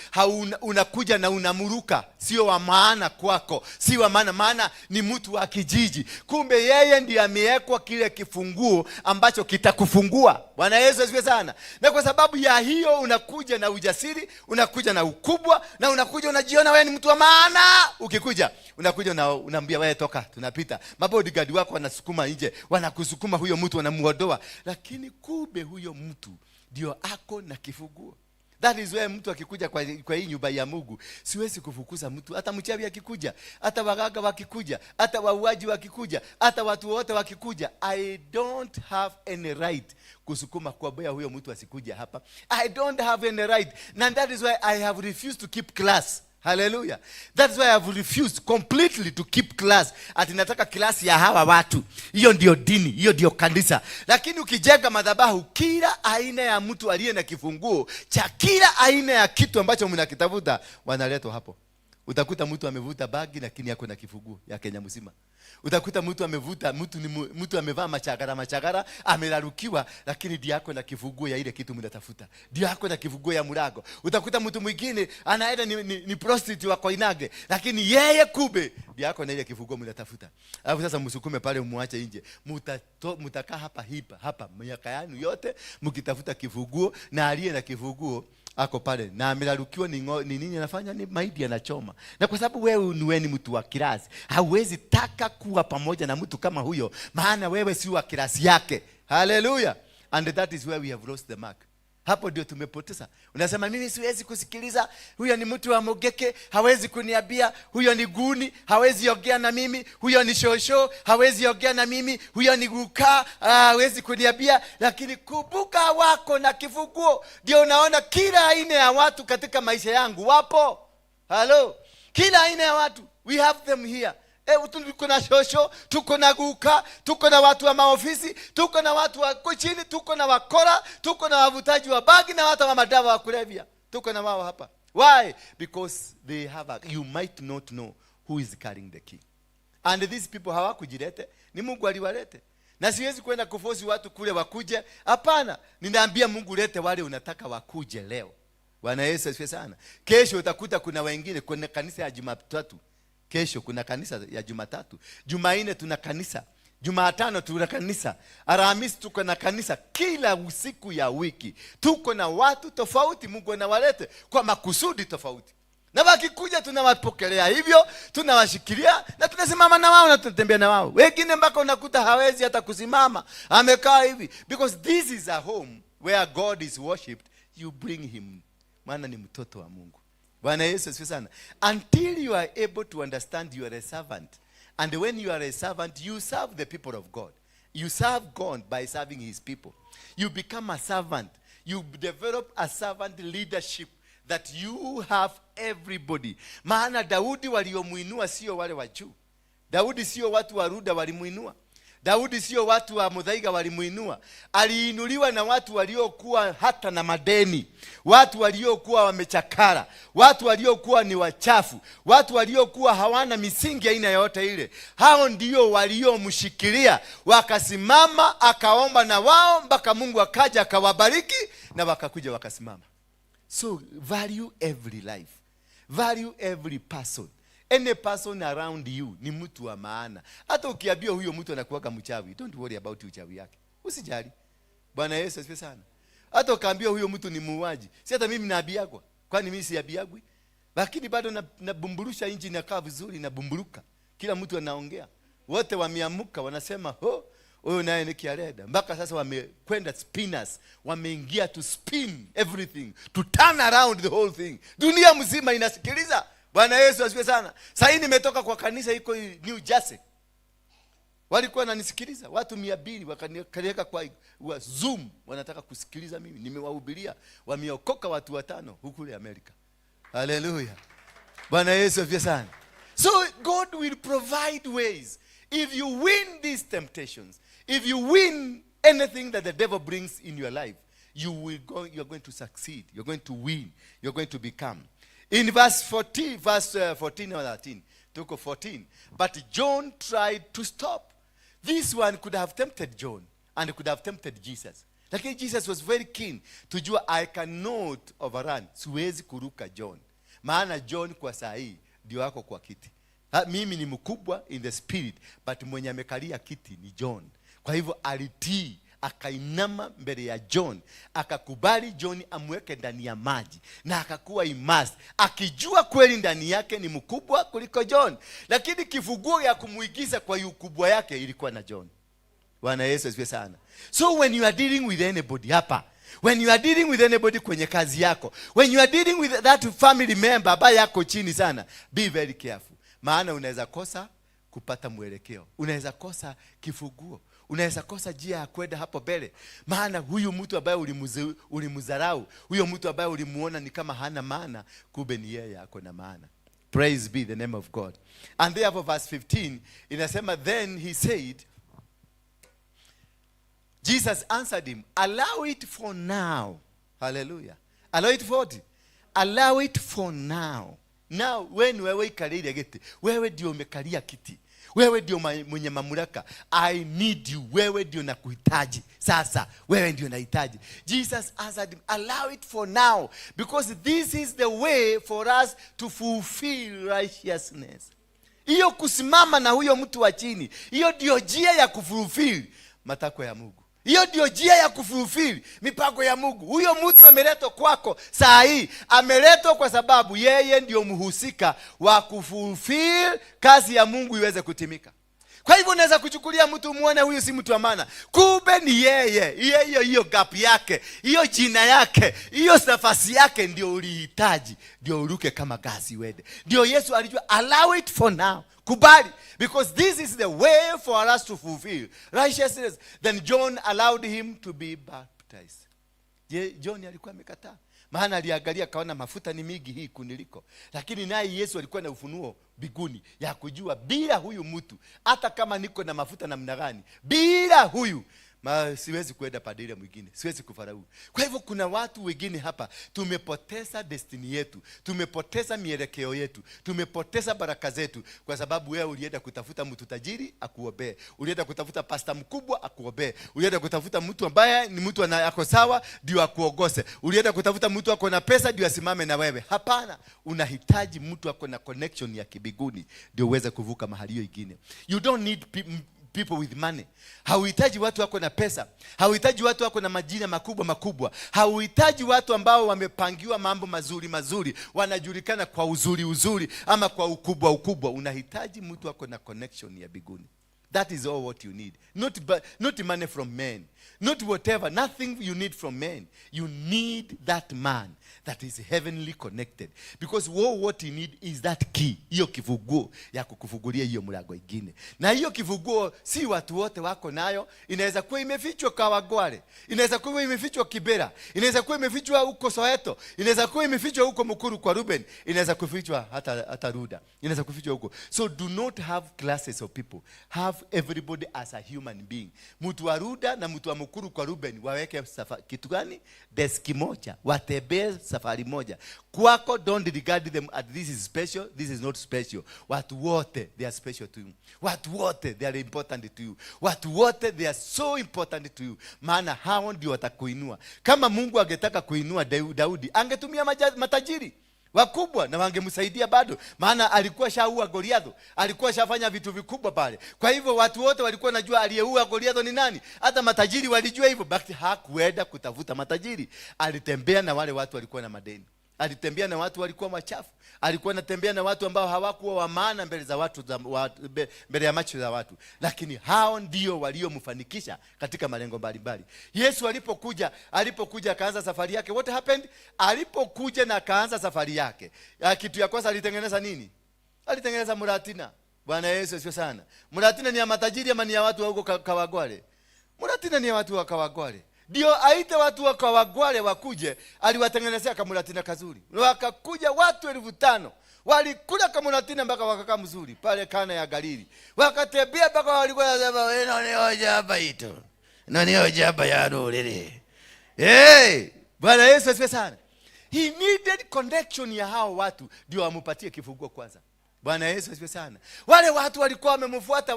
Speaker 3: unakuja na unamuruka, sio wa maana kwako, si wa maana, maana ni mtu wa kijiji. Kumbe yeye ndiye amewekwa kile kifunguo ambacho kitakufungua. Bwana Yesu asifiwe sana. Na kwa sababu ya hiyo unakuja na ujasiri, unakuja na ukubwa, na unakuja unajiona wewe ni mtu wa maana. Ukikuja unakuja unaambia wewe toka, tunapita. Mabodyguard wako wanasukuma nje, wanakusukuma huyo mtu, wanamuondoa, lakini kumbe huyo mtu ndio ako na kifunguo. That is why mtu akikuja kwa hii nyumba ya Mungu, siwezi kufukuza mtu. Hata mchawi akikuja, hata waganga wakikuja, hata wauaji wakikuja, hata watu wote wakikuja, I don't have any right kusukuma kuambia huyo mtu asikuja hapa. I don't have any right. And that is why I have refused to keep class. Hallelujah. That's why I have refused completely to keep class. Ati nataka class ya hawa watu. Hiyo ndio dini, hiyo ndio kanisa. Lakini ukijenga madhabahu, kila aina ya mtu aliye na kifunguo cha kila aina ya kitu ambacho mnakitafuta wanaletwa hapo. Utakuta mtu amevuta bagi lakini ako na kifunguo ya Kenya mzima. Utakuta mtu amevuta mtu ni mtu amevaa machagara machagara, amerarukiwa, lakini ndiye ako na kifunguo ya ile kitu mnatafuta. Ndiye ako na kifunguo ya mlango. Utakuta mtu mwingine anaenda ni prostitute wa Koinange, lakini yeye kumbe ndiye ako na ile kifunguo mnatafuta. Alafu sasa msukume pale umuache nje. Mutakaa hapa hipa hapa miaka yenu yote mkitafuta kifunguo, na aliye na kifunguo ako pale na amerarukiwa. Ni nini anafanya? Ni mahindi anachoma. Na kwa sababu wewe ni mtu wa class, hauwezi taka kuwa pamoja na mtu kama huyo, maana wewe si wa class yake. Hallelujah. And that is where we have lost the mark. Hapo ndio tumepoteza. Unasema, "Mimi siwezi kusikiliza, huyo ni mtu wa Mugeke, hawezi kuniambia, huyo ni guni, hawezi ongea na mimi, huyo ni shosho, hawezi ongea na mimi, huyo ni guka, hawezi kuniambia." Lakini kumbuka wako na kifunguo. Ndio unaona kila aina ya watu katika maisha yangu wapo. Halo, kila aina ya watu, we have them here. Tuko na shosho, tuko na guka, tuko na watu wa maofisi, tuko na watu wa chini, tuko na wakora, tuko na wavutaji wa bangi na watu wa madawa wa kulevya, tuko na wao hapa. Why? Because they have a, you might not know who is carrying the key. And these people hawakujilete, ni Mungu aliwalete. Na siwezi kwenda kuforce watu kule wakuje. Hapana, ninaambia Mungu, "Lete wale unataka wakuje leo." Bwana Yesu asifiwe sana. Kesho utakuta kuna wengine. Kuna kanisa ya Jumatatu, kesho kuna kanisa ya Jumatatu, Jumanne tuna kanisa, Jumatano tuna kanisa, Alhamisi tuko na kanisa. Kila usiku ya wiki tuko na watu tofauti. Mungu anawalete kwa makusudi tofauti, na wakikuja tunawapokelea hivyo, tunawashikilia na tunasimama na wao na tunatembea na wao. Wengine mpaka unakuta hawezi hata kusimama, amekaa hivi, because this is a home where God is worshipped. You bring him, maana ni mtoto wa Mungu. Bwana Yesu asifiwe sana. Until you are able to understand you are a servant, and when you are a servant, you serve the people of God. You serve God by serving his people. You become a servant. You develop a servant leadership that you have everybody. Maana Daudi waliomuinua sio wale wa juu. Daudi sio watu wa Ruda walimuinua. Daudi sio watu wa Muthaiga walimuinua. Aliinuliwa na watu waliokuwa hata na madeni, watu waliokuwa wamechakara, watu waliokuwa ni wachafu, watu waliokuwa hawana misingi aina yoyote ile. Hao ndio waliomshikilia, wakasimama, akaomba na wao mpaka Mungu akaja akawabariki na wakakuja wakasimama. So value every life, value every person. Any person around you ni mtu wa maana. Hata ukiambia huyo mtu anakuwaga mchawi, don't worry about uchawi yake, usijali. Bwana Yesu asifiwe sana. Hata ukaambia huyo mtu ni muuaji, si hata mimi naambiagwa? Kwani mimi siambiagwi? Lakini bado nabumburusha inji, inakaa vizuri, nabumburuka, kila mtu anaongea, wote wameamuka, wanasema, "Ho, huyu naye ni kiareda." Mpaka sasa wamekwenda spinners, wameingia to spin everything, to turn around the whole thing. Dunia mzima inasikiliza. Bwana Yesu asifiwe sana. Sahii nimetoka kwa kanisa iko New Jersey, walikuwa wananisikiliza watu 200, wakaniweka kwa wa Zoom, wanataka kusikiliza mimi. Nimewahubiria, wameokoka watu watano huku Amerika. Haleluya, Bwana Yesu asifiwe sana. So God will provide ways. If you win these temptations, if you win anything that the devil brings in your life, you are going to succeed, you're going to win, you're going to become. In verse 14, verse 14 or 13, tuko 14. But John tried to stop. This one could have tempted John and could have tempted Jesus, lakini Jesus was very keen tujua, "I cannot overrun, siwezi kuruka John, maana John kwa saa hii ndio ako kwa kiti. Ha, mimi ni mkubwa in the spirit, but mwenye amekalia kiti ni John." Kwa hivyo alitii, akainama mbele ya John, akakubali John amweke ndani ya maji na akakuwa immersed, akijua kweli ndani yake ni mkubwa kuliko John, lakini kifunguo ya kumuigiza kwa ukubwa yake ilikuwa na John. Bwana Yesu asifiwe sana. So when you are dealing with anybody hapa, when you are dealing with anybody kwenye kazi yako, when you are dealing with that family member ambaye yako chini sana, be very careful, maana unaweza kosa kupata mwelekeo, unaweza kosa kifunguo, unaweza kosa njia ya kwenda hapo mbele, maana huyu mtu ambaye ulimdharau, huyo mtu ambaye ulimuona ni kama hana maana, kumbe ni yeye ako na maana. Praise be the name of God. And therefore verse 15 inasema, "Then he said," Jesus answered him, "Allow it for now." Hallelujah. Allow it for what? Allow it for now. Now, when wewe ikalire giti, wewe ndio umekalia kiti. Wewe ndio mwenye mamlaka. I need you. Wewe ndio nakuhitaji. Sasa, wewe ndio nahitaji. Jesus answered him, "Allow it for now, because this is the way for us to fulfill righteousness." Hiyo kusimama na huyo mtu wa chini, hiyo ndio njia ya kufulfill matakwa ya Mungu. Hiyo ndio njia ya kufulfill mipango ya Mungu. Huyo mtu ameletwa kwako saa hii, ameletwa kwa sababu yeye ndio mhusika wa kufulfill kazi ya Mungu iweze kutimika. Kwa hivyo unaweza kuchukulia mtu muone huyu si mtu wa maana, kumbe ni yeye. Hiyo hiyo gap yake, hiyo jina yake, hiyo nafasi yake ndio ulihitaji, ndio uruke kama gasi uende. Ndio Yesu alijua, allow it for now, kubali, because this is the way for us to fulfill righteousness. Then John allowed him to be baptized. Je, John alikuwa amekataa? Maana aliangalia akaona mafuta ni mingi hii kuniliko, lakini naye Yesu alikuwa na ufunuo mbinguni ya kujua bila huyu mtu, hata kama niko na mafuta namna gani, bila huyu siwezi kuenda pande ile mwingine, siwezi kufaulu. Kwa hivyo kuna watu wengine hapa tumepoteza destiny yetu, tumepoteza mielekeo yetu, tumepoteza baraka zetu, kwa sababu wewe ulienda kutafuta mtu tajiri akuombee, ulienda kutafuta pasta mkubwa akuombee, ulienda kutafuta mtu ambaye ni mtu ako sawa ndio akuogose, ulienda kutafuta mtu ako na pesa ndio asimame na wewe. Hapana, unahitaji mtu ako na connection ya kibinguni ndio uweze kuvuka mahali hiyo ingine. You don't need people with money. Hauhitaji watu wako na pesa, hauhitaji watu wako na majina makubwa makubwa, hauhitaji watu ambao wamepangiwa mambo mazuri mazuri, wanajulikana kwa uzuri uzuri ama kwa ukubwa ukubwa. Unahitaji mtu wako na connection ya biguni. That is all what you need. Not money from men. Not whatever. Nothing you need from men. You need that man that is heavenly connected. Because all what you need is that key. Hiyo kifunguo ya kukufungulia hiyo mlango ingine. Na hiyo kifunguo si watu wote wako nayo. Inaweza kuwa imefichwa Kawangware. Inaweza kuwa imefichwa Kibera. Inaweza kuwa imefichwa huko Soweto. Inaweza kuwa imefichwa huko Mukuru kwa Ruben. Inaweza kufichwa hata Ruda. Inaweza kufichwa huko. So do not have classes of people. Have everybody as a human being. Mtu wa Ruda na mtu wa Mukuru kwa Ruben waweke kitu gani? Deski moja, watembee safari moja. Kwako don't regard them as this is special, this is not special. Watu wote they are special to you. Watu wote they are important to you. Watu wote they are so important to you. Maana hao ndio watakuinua. Kama Mungu angetaka kuinua Daudi, angetumia matajiri wakubwa na wangemsaidia bado, maana alikuwa shaua Goliatho, alikuwa shafanya vitu vikubwa pale. Kwa hivyo watu wote walikuwa wanajua aliyeua Goliatho ni nani, hata matajiri walijua hivyo. But hakuenda kutafuta matajiri, alitembea na wale watu walikuwa na madeni, alitembea na watu walikuwa machafu, alikuwa anatembea na watu ambao hawakuwa wa maana mbele za watu za, wa, mbe, mbele ya macho za watu, lakini hao ndio waliomfanikisha katika malengo mbalimbali. Yesu alipokuja akaanza safari yake, what happened? Alipokuja na akaanza safari yake, kitu ya kwanza alitengeneza nini? Alitengeneza muratina. Bwana Yesu asifiwe sana. Muratina ni ya matajiri ama ni ya watu wa huko Kawangware? Muratina ni ya watu wa Kawangware. Ndio aite watu wa Kawangware wakuje, aliwatengenezea kamuratina kazuri. Wakakuja watu 5,000. Walikula kamuratina mpaka wakakaa mzuri pale Kana ya Galili. Wakatembea mpaka walikuwa wanasema, eno ni hoja hapa ito. Eno ni hoja hapa ya ruriri. Hey, Bwana Yesu asifiwe sana. He needed connection ya hao watu ndio amupatie kifunguo kwanza. Bwana Yesu asifiwe sana. Wale watu walikuwa wamemfuata,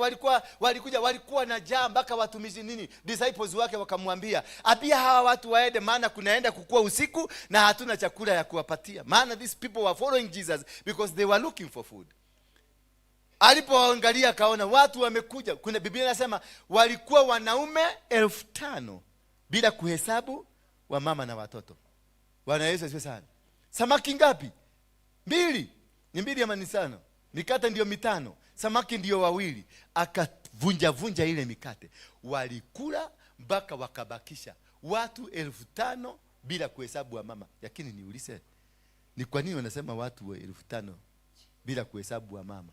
Speaker 3: walikuja, walikuwa na njaa mpaka watumishi nini, disciples wake wakamwambia, ambia hawa watu waende, maana kunaenda kukua usiku na hatuna chakula ya kuwapatia. Maana these people were following Jesus because they were looking for food. Alipoangalia akaona watu wamekuja. Kuna Biblia inasema walikuwa wanaume 5,000 bila kuhesabu wamama na watoto. Bwana Yesu asifiwe sana. Samaki ngapi? 2. Ni 2 ama ni 5? Mikate ndio 5, samaki ndio 2. Akavunja vunja ile mikate. Walikula mpaka wakabakisha watu 5,000 bila kuhesabu wamama. Lakini niulize, ni kwa nini wanasema watu wa 5,000 bila kuhesabu wamama?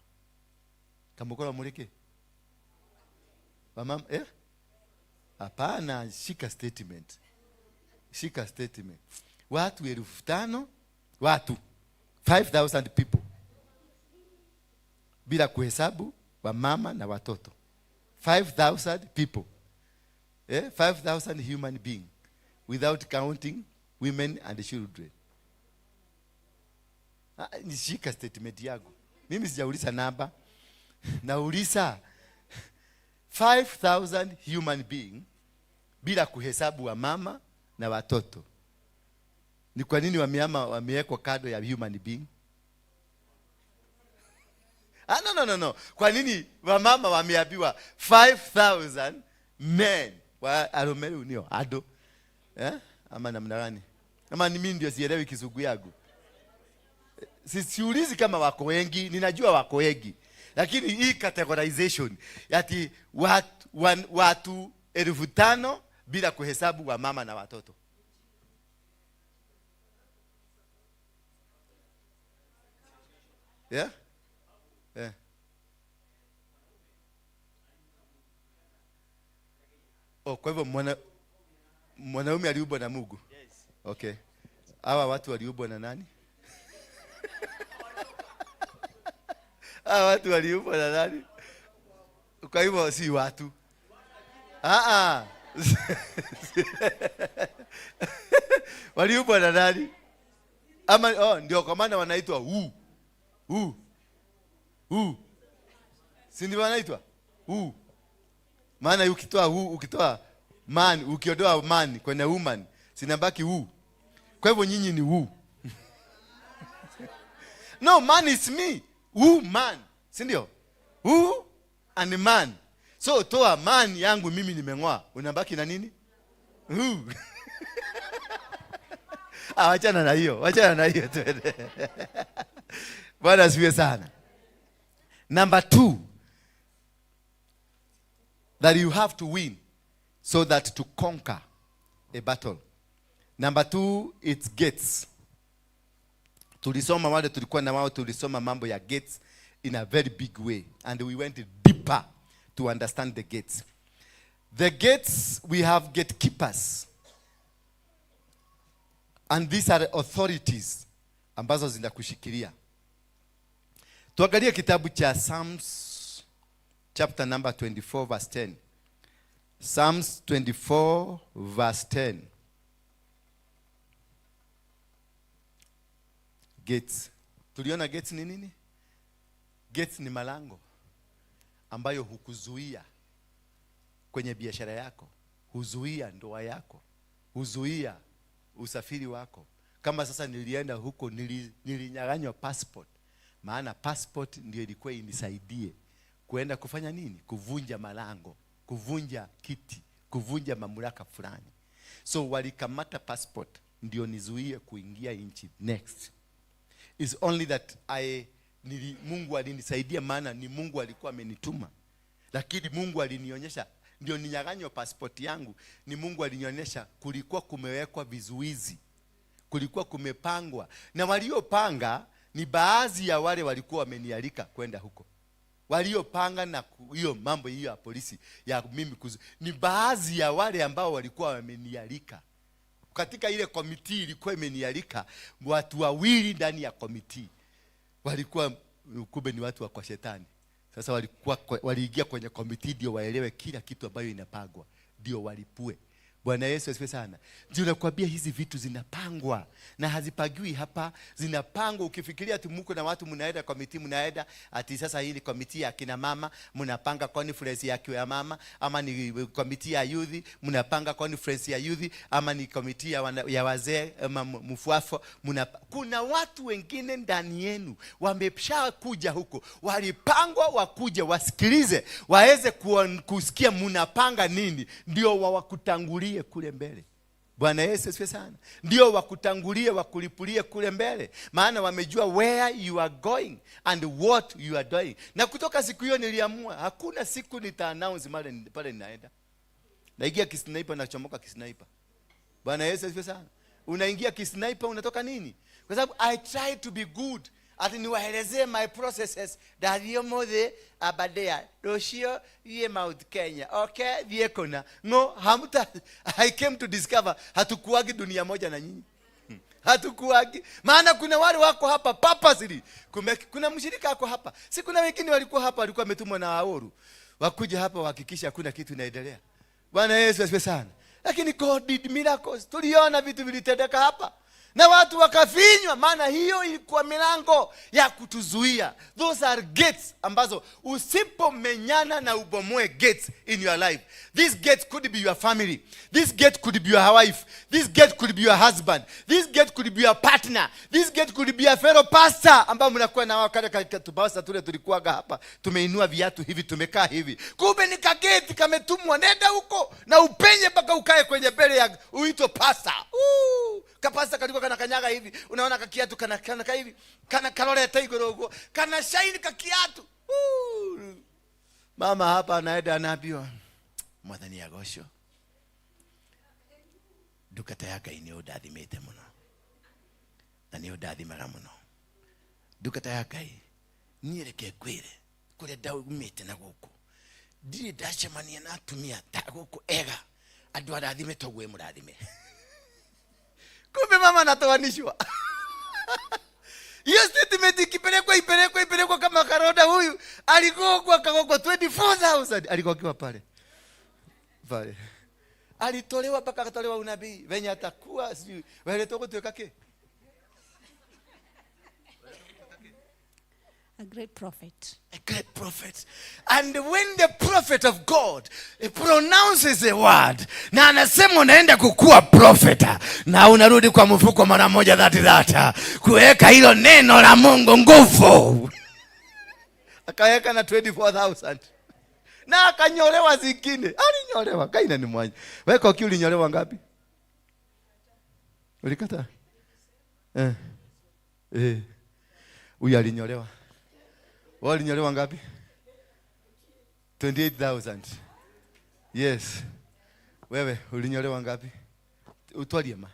Speaker 3: Kamukora muleke? Wamama, eh? Hapana, shika statement. Shika statement. Watu 5,000, watu 5,000 people bila kuhesabu wamama na watoto. 5,000 people. 5,000 human being without counting women and children. Nishika statement yangu. Mimi sijauliza namba. Nauliza 5,000 human being bila kuhesabu wamama na watoto. Ni kwa nini wamewekwa kando ya human being? No, no, no, no. Kwa nini wamama wameambiwa 5,000 men wa arume nio ado? Ama namna gani? Ama ni mimi ndio sielewi kizungu yangu? Siulizi kama wako wengi, ninajua wako wengi. Lakini hii categorization ati watu 5,000 bila kuhesabu wa mama na watoto. Yeah? Yeah. Oh, kwa hivyo mwanaume aliumbwa na Mungu.
Speaker 5: Yes.
Speaker 3: Okay. Hawa watu waliumbwa na nani? Hawa watu waliumbwa na nani? Kwa hivyo si watu. Ah ah. Waliumbwa na nani? Ama oh, ndio kwa maana wanaitwa u. U. U. Si ndio wanaitwa? U. Maana ukitoa u, ukitoa man, ukiondoa man kwenye woman, sinabaki u. Kwa hivyo nyinyi ni u. No, man is me. U man. Si ndio? U and man. So toa man yangu mimi nimeng'oa. Unabaki na nini? U. Ah, wachana na hiyo. Wachana na hiyo twende. Bwana asifiwe sana. Number 2, that you have to win so that to conquer a battle. Number 2, it's gates. Tulisoma wale tulikuwa na wao, tulisoma mambo ya gates in a very big way, and we went deeper to understand the gates. The gates, we have gatekeepers. And these are authorities ambazo zinakushikilia. Tuangalie kitabu cha Psalms chapter number 24 verse 10. Psalms 24 verse 10. Gates. Tuliona gates ni nini? Gates ni malango ambayo hukuzuia kwenye biashara yako, huzuia ndoa yako, huzuia usafiri wako. Kama sasa nilienda huko, nilinyang'anywa passport. Maana passport ndio ilikuwa inisaidie kuenda kufanya nini? Kuvunja malango, kuvunja kiti, kuvunja mamlaka fulani. So walikamata passport ndio nizuie kuingia nchi next. It's only that Mungu alinisaidia, maana ni Mungu alikuwa amenituma. Lakini Mungu alinionyesha, ndio ninyang'anywa passport yangu, ni Mungu alinionyesha kulikuwa kumewekwa vizuizi. Kulikuwa kumepangwa. Na waliopanga ni baadhi ya wale walikuwa wamenialika kwenda huko. Waliopanga na hiyo mambo hiyo ya polisi ya mimi ni baadhi ya wale ambao walikuwa wamenialika. Katika ile komiti ilikuwa imenialika, watu wawili ndani ya komiti walikuwa kumbe ni watu wa kwa shetani. Sasa waliingia kwenye komiti ndio waelewe kila kitu ambayo inapangwa, ndio walipue. Bwana Yesu asifiwe sana. Ndio nakwambia hizi vitu zinapangwa na hazipagiwi hapa, zinapangwa. Ukifikiria ati mko na watu mnaenda komiti, mnaenda ati sasa hii ni komiti ya kina mama, mnapanga conference ya kina mama, ama ni komiti ya youth, mnapanga conference ya youth, ama ni komiti ya wazee ama mfuafo, kuna watu wengine ndani yenu wameshakuja huko, walipangwa wakuje wasikilize, waweze kusikia mnapanga nini, ndio wawakutangulie kule mbele. Bwana Yesu asifiwe sana. Ndio wakutangulie, wakulipulie kule mbele, maana wamejua where you are going and what you are doing. Na kutoka siku hiyo niliamua hakuna siku nita announce pale ninaenda. Naingia kisniper na chomoka kisniper. Bwana Yesu asifiwe sana. Unaingia kisniper unatoka nini? Kwa sababu I try to be good. Ati niwaelezee my processes. Dario Mothe Abadea Roshio ye Mount Kenya. Okay, viekona. No, hamta. I came to discover hatukuagi dunia moja na nyinyi. Hatukuagi. Maana kuna wale wako hapa purposely. Kuna mshirika wako hapa. Si kuna wengine walikuwa hapa walikuwa wametumwa na Aoru. Wakuja hapa wahakikisha hakuna kitu inaendelea. Bwana Yesu asifiwe sana. Lakini God did miracles. Tuliona vitu vilitendeka hapa. Na watu wakafinywa, maana hiyo ilikuwa milango ya kutuzuia. Those are gates ambazo usipomenyana na ubomoe gates in your life. This gate could be your family. This gate could be your wife. This gate could be your husband. This gate could be your partner. This gate could be your fellow pastor ambao mnakuwa na wao kale tubasa tule tulikuwaga hapa. Tumeinua viatu hivi, tumekaa hivi. Kumbe ni kageti kametumwa, nenda huko na upenye mpaka ukae kwenye mbele ya uitwe pastor. Kapasta kalikuwa kana kanyaga hivi, unaona kakiatu kana kana ka hivi, kana karorete iguru uguo, kana shine kakiatu. Woo! Mama hapa anaenda anaambiwa, Mwathani agocwo, ndungata ya Ngai nĩ ũndathimĩte mũno na nĩ ũndathimaga mũno. Ndungata ya Ngai, niĩ reke ngwĩre kũrĩa ndaumĩte na gũkũ ndirĩ ndacemania na atumia ta gũkũ ega, andũ arathime toguo mũrathime. Kumbe mama anatoanishwa. Hiyo statement ikipelekwa ipelekwa ipelekwa kama karoda, huyu aligongwa akagongwa 24,000, aligongewa pale pale, alitolewa mpaka akatolewa unabii venye atakuwa sijui weletwo gutuĩka kĩ.
Speaker 5: A great prophet.
Speaker 3: A great prophet. And when the prophet of God pronounces a word, na anasema unaenda kukua prophet, na unarudi kwa mfuko mara moja dhati dhata kuweka hilo neno la Mungu nguvu. Akaweka na 24,000 na akanyolewa zingine. Alinyolewa kaina ni mwanya. Wewe kwa ulinyolewa ngapi? Ulikata? Huyu alinyolewa. Wao walinyolewa ngapi? 28,000. Yes. Wewe ulinyolewa ngapi? Utwarie ma.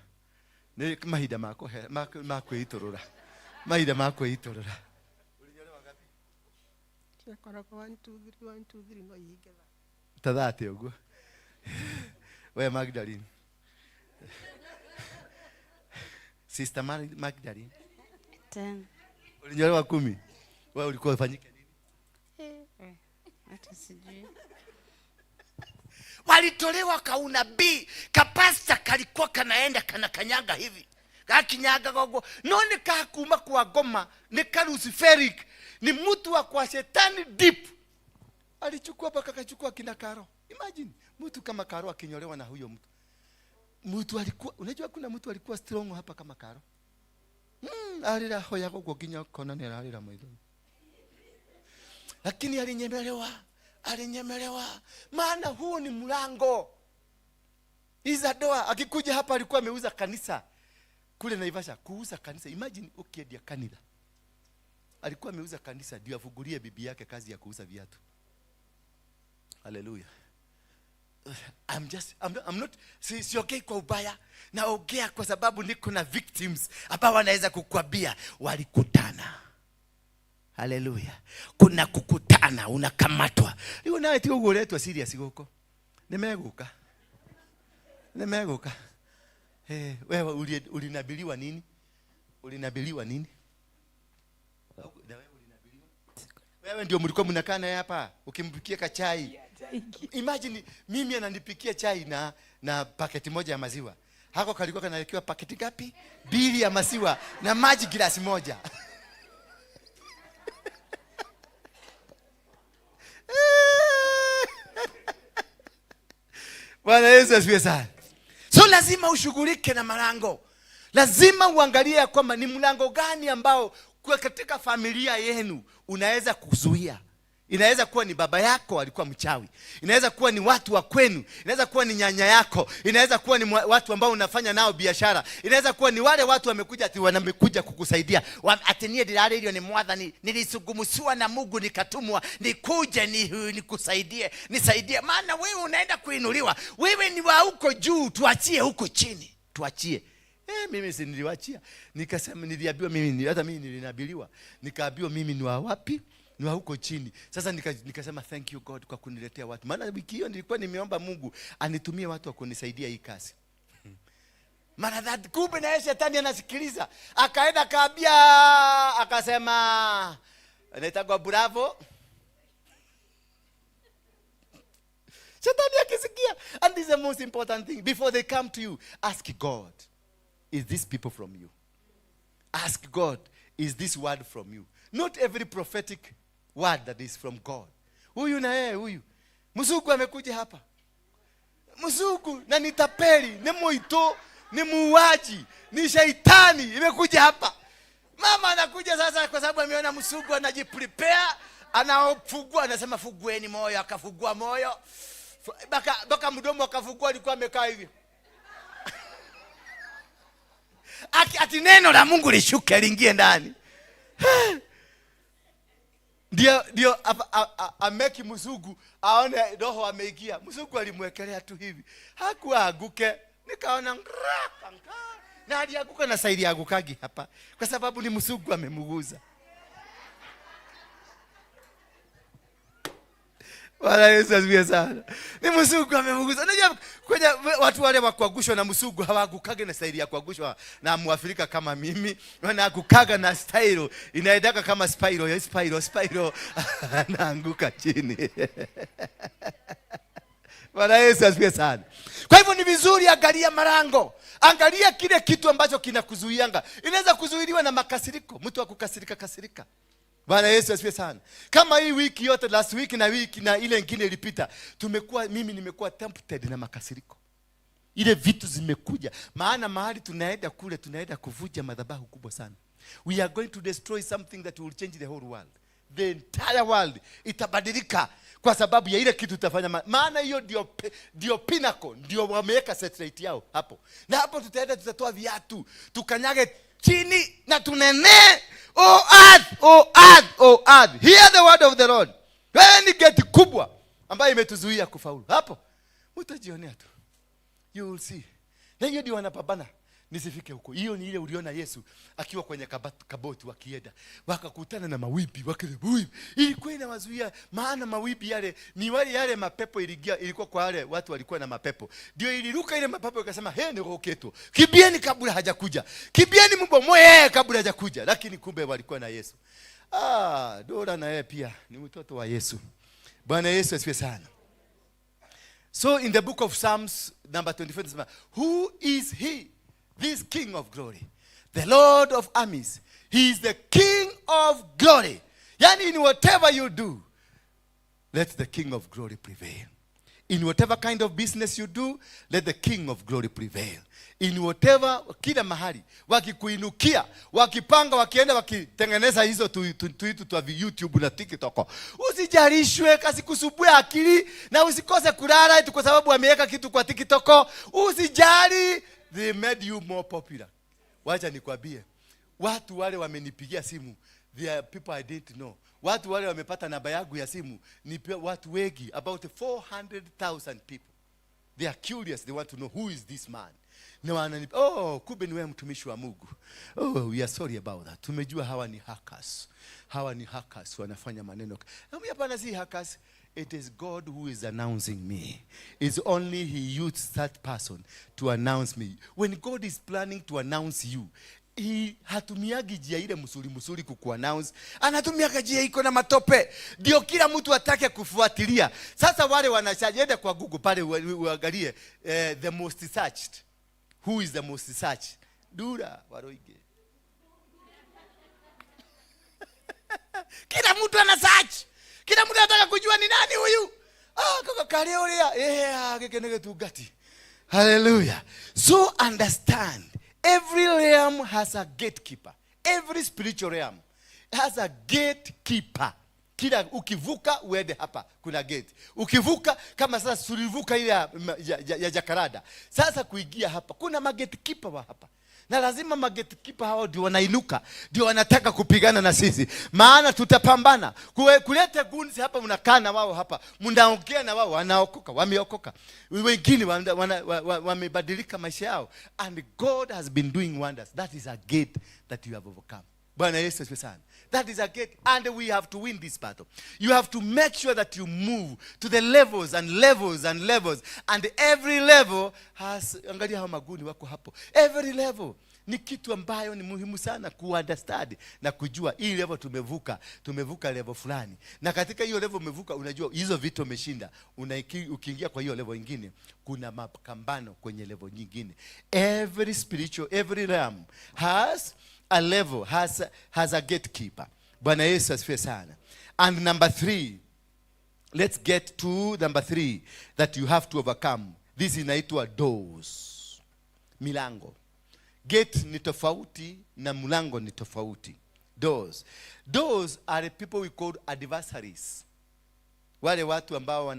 Speaker 3: Ni mahinda ma kũhe ma kwĩitũrũra. Mahinda ma kwĩitũrũra. Ulinyolewa ngapi?
Speaker 6: Ciakoragwo 1 2 3 1 2 3 no ihinge.
Speaker 3: Ta thate ũguo. Wewe Magdalene. Sister Magdalene.
Speaker 5: 10.
Speaker 3: Ulinyolewa 10. Wewe ulikuwa ufanyike nini?
Speaker 5: Hata sijui.
Speaker 3: Walitolewa kaunabii, kapasta kalikuwa kanaenda kana kanyaga hivi. Gakinyaga gogo. No ni kakuma kwa goma, ni ka Luciferic, ni mtu wa kwa shetani deep. Alichukua mpaka akachukua kina Karo. Imagine mtu kama Karo akinyolewa na huyo mtu. Mtu alikuwa, unajua kuna mtu alikuwa strong hapa kama Karo. Alira hoya gogo ginya kona ni alira maitho. Lakini alinyemelewa, alinyemelewa. Maana huo ni mlango. Izadoa akikuja hapa alikuwa ameuza kanisa kule Naivasha, kuuza kanisa. Imagine ukiendia kanisa. Alikuwa ameuza kanisa ndio afungulie bibi yake kazi ya kuuza viatu. Hallelujah. I'm not, siongei kwa ubaya, naongea kwa sababu niko na victims ambao wanaweza kukwambia walikutana. Hallelujah. Kuna kukutana, unakamatwa. Riu nawe ti uguo uretwa serious guko. Nimeguka. Nimeguka. Wewe ulinabiliwa nini? Ulinabiliwa nini? Na wewe ulinabiliwa? Wewe ndio mlikuwa mnakaa naye hapa ukimpikia kachai. Imagine mimi ananipikia chai na paketi moja ya maziwa. Hako kalikuwa kanawekewa paketi ngapi? 2 ya maziwa na maji glasi moja. Bwana Yesu asifiwe sana. So lazima ushughulike na malango. Lazima uangalie ya kwamba ni mlango gani ambao kwa katika familia yenu unaweza kuzuia. Inaweza kuwa ni baba yako alikuwa mchawi. Inaweza kuwa ni watu wa kwenu. Inaweza kuwa ni nyanya yako. Inaweza kuwa ni watu ambao unafanya nao biashara. Inaweza kuwa ni wale watu wamekuja ati wamekuja kukusaidia. Ati nie ndĩrarĩirio ni Mwathani, nilisugumusiwa na Mungu nikatumwa nikuje nikusaidie, nisaidie. Maana wewe unaenda kuinuliwa. Wewe ni wa huko juu, tuachie huko chini. Tuachie. Mimi si niliwaachia. Nikasema niliambiwa mimi, hata mimi nilinabiliwa. Nikaambiwa mimi ni wa wapi? Ni wa huko chini. Sasa nikasema thank you God kwa kuniletea watu. Maana wiki hiyo nilikuwa nimeomba Mungu anitumie watu wa kunisaidia hii kazi. Maana that kumbe na shetani anasikiliza. Akaenda akaambia, akasema anaitwa Bravo. Shetani akisikia. And this is the most important thing. Before they come to you, ask God, is this people from you? Ask God, is this word from you? Not every prophetic word that is from God. Huyu na yeye huyu. Mzungu amekuja hapa. Mzungu na ni tapeli, ni muito, ni muuaji, ni shaitani imekuja hapa. Mama anakuja sasa kwa sababu ameona mzungu anajiprepare, anaofungua, anasema fungueni moyo, akafungua moyo. Baka mdomo akafungua, alikuwa amekaa hivi. Ati neno la Mungu lishuke liingie ndani. Ndio ameki mzungu aone roho ameingia. Mzungu alimwekelea tu hivi, hakuwa anguke. Nikaona ngra, kanka. Na alianguka na saidi agukagi hapa, kwa sababu ni mzungu amemuguza. Bwana Yesu asifiwe sana. Ni mzungu amemuguza. Unajua kwenye watu wale wa kuangushwa na mzungu hawagukage na staili ya kuangushwa na Mwafrika kama mimi. Wanaangukaga na style inaendaka kama spiral, ya spiral, spiral. Anaanguka chini. Bwana Yesu asifiwe sana. Kwa hivyo ni vizuri, angalia malango. Angalia kile kitu ambacho kinakuzuianga. Inaweza kuzuiliwa na makasiriko, mtu akukasirika kasirika. Bwana Yesu asifiwe sana. Kama hii wiki yote, last week na wiki na ile nyingine ilipita, mimi nimekuwa tempted na makasiriko. Ile vitu zimekuja. Maana mahali tunaenda kule, tunaenda kuvuja madhabahu kubwa sana. We are going to destroy something that will change the whole world. The entire world itabadilika kwa sababu ya ile kitu tutafanya. Maana hiyo ndio pinnacle, ndio wameweka satellite yao hapo. Na hapo tutaenda, tutatoa viatu, tukanyage chini na tunene. O earth, O earth, O earth, hear the word of the Lord. Wewe ni geti kubwa ambayo imetuzuia kufaulu. Hapo utajionea tu. You will see. Na hiyo ndio wanapambana nisifike huko. Hiyo ni ile uliona Yesu akiwa kwenye kaboti wakienda, wakakutana na mawimbi, wakile ilikuwa inawazuia, maana mawimbi yale ni wale yale mapepo iliingia, ilikuwa kwa wale watu walikuwa na mapepo. Ndio iliruka ile mapepo ikasema, "He, ni roketo. Kibieni kabla hajakuja. Kibieni mbomoe kabla hajakuja." Lakini kumbe walikuwa na Yesu. Dora na yeye pia ni mtoto wa Yesu. Bwana Yesu asifiwe sana. So in the book of Psalms number 24, it says, who is he? This King of glory, the Lord of armies. He is the King of glory. Yani in whatever you do, let the King of glory prevail. In whatever kind of business you do, let the King of glory prevail. In whatever, kila mahali, wakikuinukia, wakipanga, wakienda, wakitengeneza hizo tuitu twa YouTube na TikTok. Usijarishwe, kasikusumbue akili, na usikose kulala eti kwa sababu wameweka kitu kwa TikTok. Usijali, they made you more popular. Wacha nikwambie, watu wale wamenipigia simu, they are people I didn't know. Watu wale wamepata namba yangu ya simu ni watu wengi, about 400,000 people. They are curious, they want to know who is this man. Na wanani, oh, kumbe ni wewe mtumishi wa Mungu. Oh, we are sorry about that. Tumejua hawa ni hackers. Hawa ni hackers, wanafanya maneno. Naambia hapana, si hackers. It is God who is announcing me. It's only he used that person to announce me. When God is planning to announce you, he hatumiagi njia ile msuri msuri kukuannounce. Anatumiaga njia iko na matope. Ndio kila mtu atake kufuatilia. Sasa wale wanashaje kwa Google pale uangalie the most searched. Who is the most searched? Dura Waruinge. Kila mtu ana search. Kila mtu anataka kujua ni nani huyu. Kaka kale uria. Giki ni gitungati. Hallelujah. So understand, every realm has a gatekeeper. Every spiritual realm has a gatekeeper. Kila ukivuka uende hapa kuna gate. Ukivuka kama sasa tulivuka ile ya Jakarada. Sasa kuingia hapa kuna magatekeeper wa hapa. Na lazima magatekeeper hao ndio wanainuka, ndio wanataka kupigana na sisi. Maana tutapambana. Kulete goons hapa, mnakaa na wao hapa, mnaongea na wao, wanaokoka, wameokoka. Wengine wamebadilika maisha yao. And God has been doing wonders. That is a gate that you have overcome. Bwana Yesu asifiwe sana. That is a gate, and we have to win this battle. You have to make sure that you move to the levels and levels and levels, and every level has, angalia hao maguni wako hapo. Every level ni kitu ambayo ni muhimu sana kuunderstand na kujua hii level tumevuka, tumevuka level fulani. Na katika hiyo level umevuka, unajua hizo vitu umeshinda. Ukiingia kwa hiyo level nyingine, kuna mapambano kwenye level nyingine. Every spiritual, every realm has a level, has a gatekeeper. Bwana Yesu asifiwe sana. And number 3, let's get to number 3 that you have to overcome. This inaitwa doors. Milango. Gate ni tofauti na mlango ni tofauti. Doors. Doors are people we call adversaries. Wale watu ambao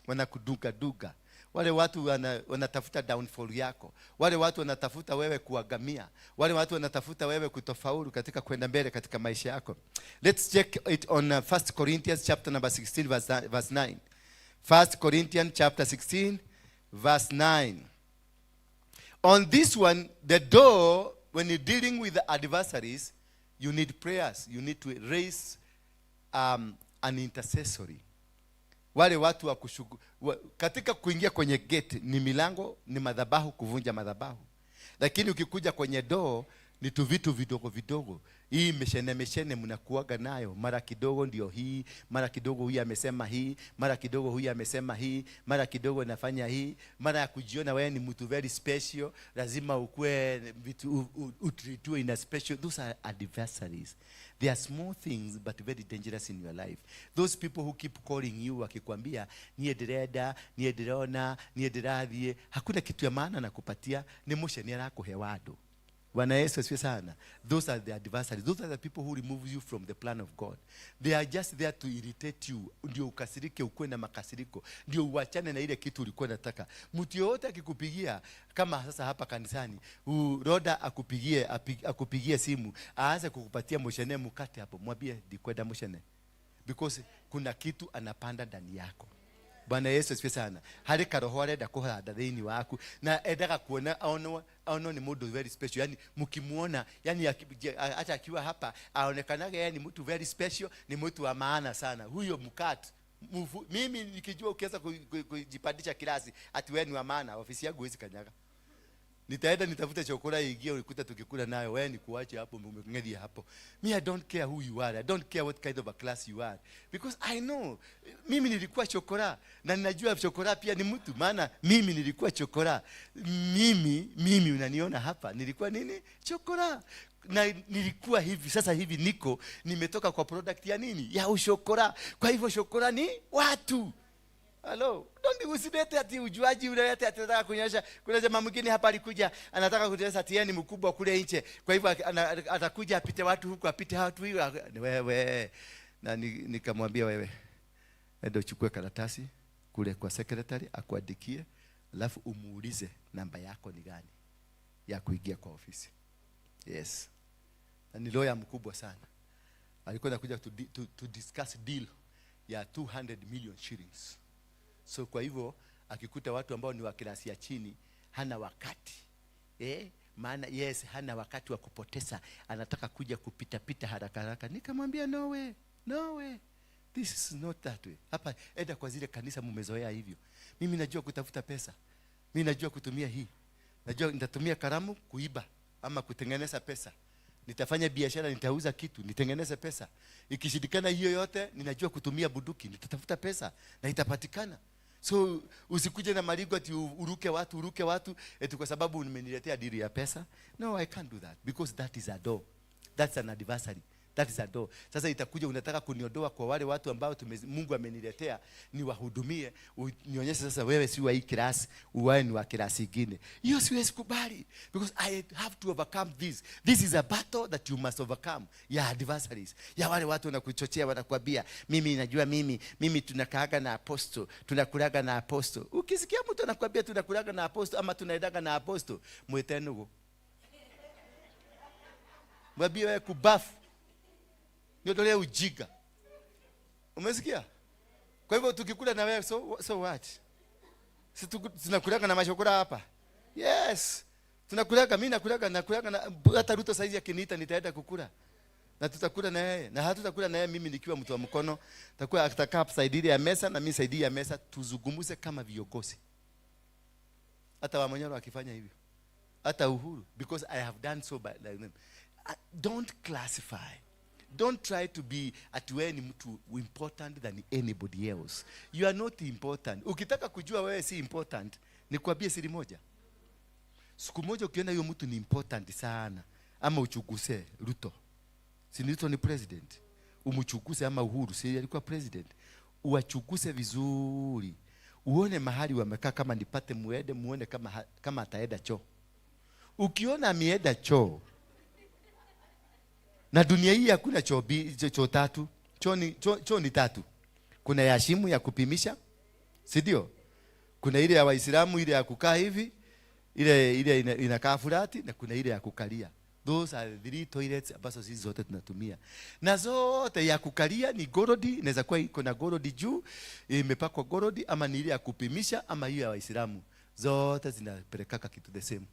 Speaker 3: wanakuduga duga, Wale watu wanatafuta downfall yako, wale watu wanatafuta wewe kuangamia, wale watu wanatafuta wewe kutofaulu katika kwenda mbele katika maisha yako. Let's check it on 1 Corinthians chapter number 16 verse 9. 1 Corinthians chapter 16 verse 9. On this one, the door, when you're dealing with the adversaries, you need prayers. You need to raise an intercessory. Wale watu wa katika kuingia kwenye gate ni milango, ni madhabahu, kuvunja madhabahu. Lakini ukikuja kwenye door ni tu vitu vidogo vidogo. Hii meshene meshene mnakuaga nayo, mara kidogo ndio hii, mara kidogo huyu amesema hii, mara kidogo huyu amesema hii, mara kidogo nafanya hii, mara ya kujiona wewe ni mtu very special, lazima ukue vitu utreatiwe in a special. Those are adversaries. They are small things but very dangerous in your life. Those people who keep calling you wakikwambia, "Niĩ ndĩrenda, niĩ ndĩrona, niĩ ndĩrathiĩ," hakuna kitu ya maana na kupatia, ni mucene arakuhe wado. Bwana Yesu asifiwe sana. Those are the adversaries. Those are the people who remove you from the plan of God. They are just there to irritate you. Ndio ukasirike, ukuwe na makasiriko. Ndio uachane na ile kitu ulikuwa unataka. Mtu yoyote akikupigia, kama sasa hapa kanisani, Roda akupigie simu, aanze kukupatia mushene mkate hapo, mwambie, "Ndikwenda mushene." Because kuna kitu anapanda ndani yako. Bwana Yesu asifiwe sana. Harĩ karoho arenda kũhanda thĩinĩ waku na endaga kuona aonwo ni mũndũ very special. Yani mkimuona, yani hata akiwa hapa aonekanaga yeye ni mtu very special, ni mtu wa maana sana. Huyo mkat mimi nikijua ukianza kujipandisha kirasi ati wewe ni wa maana, ofisi yangu huwezi kanyaga. Nitaenda nitafute chokora ingie ulikuta tukikula nayo, wewe ni kuache hapo umeng'eria hapo. Me, I don't care who you are. I don't care what kind of a class you are. Because I know mimi nilikuwa chokora na ninajua chokora pia ni mtu, maana mimi nilikuwa chokora. Mimi unaniona hapa nilikuwa nini? Chokora. Na nilikuwa hivi, sasa hivi niko nimetoka kwa product ya nini? Ya ushokora. Kwa hivyo shokora ni watu. Hello. Don't usilete ati ujuaji, ulete ati unataka kunyosha. Kuna jamaa mwingine hapa alikuja anataka kutueleza ati yeye ni mkubwa kule nje. Kwa hivyo atakuja apite watu huku, apite watu hiyo. Ni wewe. Na nikamwambia, "Wewe, enda uchukue karatasi kule kwa secretary akuandikie, alafu umuulize namba yako ni gani ya kuingia kwa ofisi." Yes. Na ni lawyer mkubwa sana. Alikuwa anakuja to discuss deal ya 200 million shillings. So kwa hivyo akikuta watu ambao ni wa klasi ya chini hana wakati, eh? Maana yes, hana wakati wa kupoteza, anataka kuja kupita pita haraka haraka. Nikamwambia, "No way, no way, this is not that way. Hapa enda kwa zile kanisa mumezoea hivyo. Mimi najua kutafuta pesa, mimi najua kutumia hii, najua nitatumia kalamu kuiba ama kutengeneza pesa, nitafanya biashara, nitauza kitu, nitengeneze pesa. Ikishindikana hiyo yote, ninajua kutumia bunduki, nitatafuta pesa na itapatikana. So usikuje na maringo ati uruke watu, uruke watu eti kwa sababu umeniletea dili ya pesa. No, I can't do that because that is a door. That's an adversary. That is a door. Sasa itakuja unataka kuniondoa kwa wale watu ambao Mungu ameniletea niwahudumie, nionyeshe sasa wewe si wa hii class, wewe ni wa class ingine. Hiyo siwezi kubali because I have to overcome this. This is a battle that you must overcome, ya adversaries. Ya wale watu wanakuchochea, wanakuambia, 'Mimi najua, mimi tunakaaga na apostle, tunakulaga na apostle.' Ukisikia mtu anakuambia tunakulaga na apostle ama tunaendaga na apostle, mwite nugu. Mwambie, 'Wewe kubafu. Niondolee ujinga.' Umesikia? Kwa hivyo tukikula na wewe, so what? Si tunakulaga na mashokora hapa? Yes. Tunakulaga, mimi nakulaga na hata Ruto saizi akiniita nitaenda kukula. Na tutakula na yeye. Na hatutakula na yeye mimi nikiwa mtu wa mkono. Takuwa atakaa side ile ya meza na mimi side ya meza, tuzungumze kama viongozi. Hata Wamanyoro akifanya hivyo. Hata Uhuru, because I have done so by like them. Don't classify. Don't try to be ati wewe ni mtu important than anybody else. You are not important. Ukitaka kujua wewe si important, nikwambie siri moja. Siku moja ukiona hiyo mtu ni important sana, ama uchuguse Ruto. Si Ruto ni president? Umchuguse, ama Uhuru, si alikuwa president? Uwachuguse vizuri. Uone mahali wamekaa, kama nipate muende muone kama ataenda choo. Ukiona ameenda choo, na dunia hii hakuna choo tatu. Choo ni tatu. Kuna ya shimu ya kupimisha, si ndio? Kuna ile ya Waislamu, ile ya kukaa hivi, ile inakaa flat, na kuna ile ya kukalia. Those are the three toilets ambazo sisi zote tunatumia, na zote ya kukalia ni gold, inaweza kuwa iko na gold juu, imepakwa gold, ama ni ile ya kupimisha, ama hiyo ya Waislamu. Zote zinapelekaka kitu the same.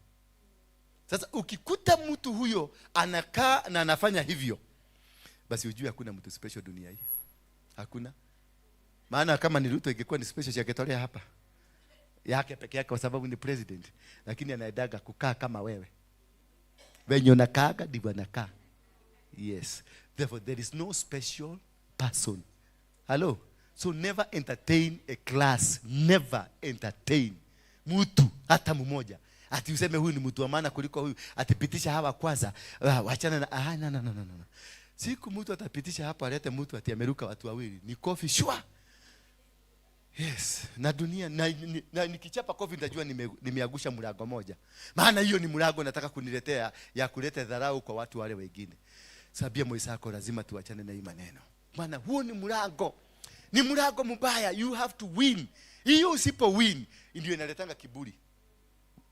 Speaker 3: Sasa ukikuta mtu huyo anakaa na anafanya hivyo, basi ujue hakuna mtu special dunia hii, hakuna. Maana kama ni Ruto ingekuwa ni special, angetolea hapa yake peke yake, kwa sababu ni president, lakini anaendaga kukaa kama wewe venye unakaaga ndivyo anakaa. Yes, therefore there is no special person. Hello? So never entertain a class, never entertain mtu hata mmoja ati useme huyu ni mtu wa maana kuliko huyu, atipitisha hawa kwanza, wachana na no, no, no, no, no. Siku mtu atapitisha hapo alete mtu ati ameruka watu wawili, ni kofi shwa. Yes, na dunia na nikichapa kofi nitajua nimeagusha mlango moja. Maana hiyo ni mlango nataka kuniletea ya kuleta dharau kwa watu wale wengine. Sabia mwenzako, lazima tuachane na hii maneno. Maana huo ni mlango. Ni mlango mbaya, you have to win. Hiyo usipo win ndio inaletanga kiburi.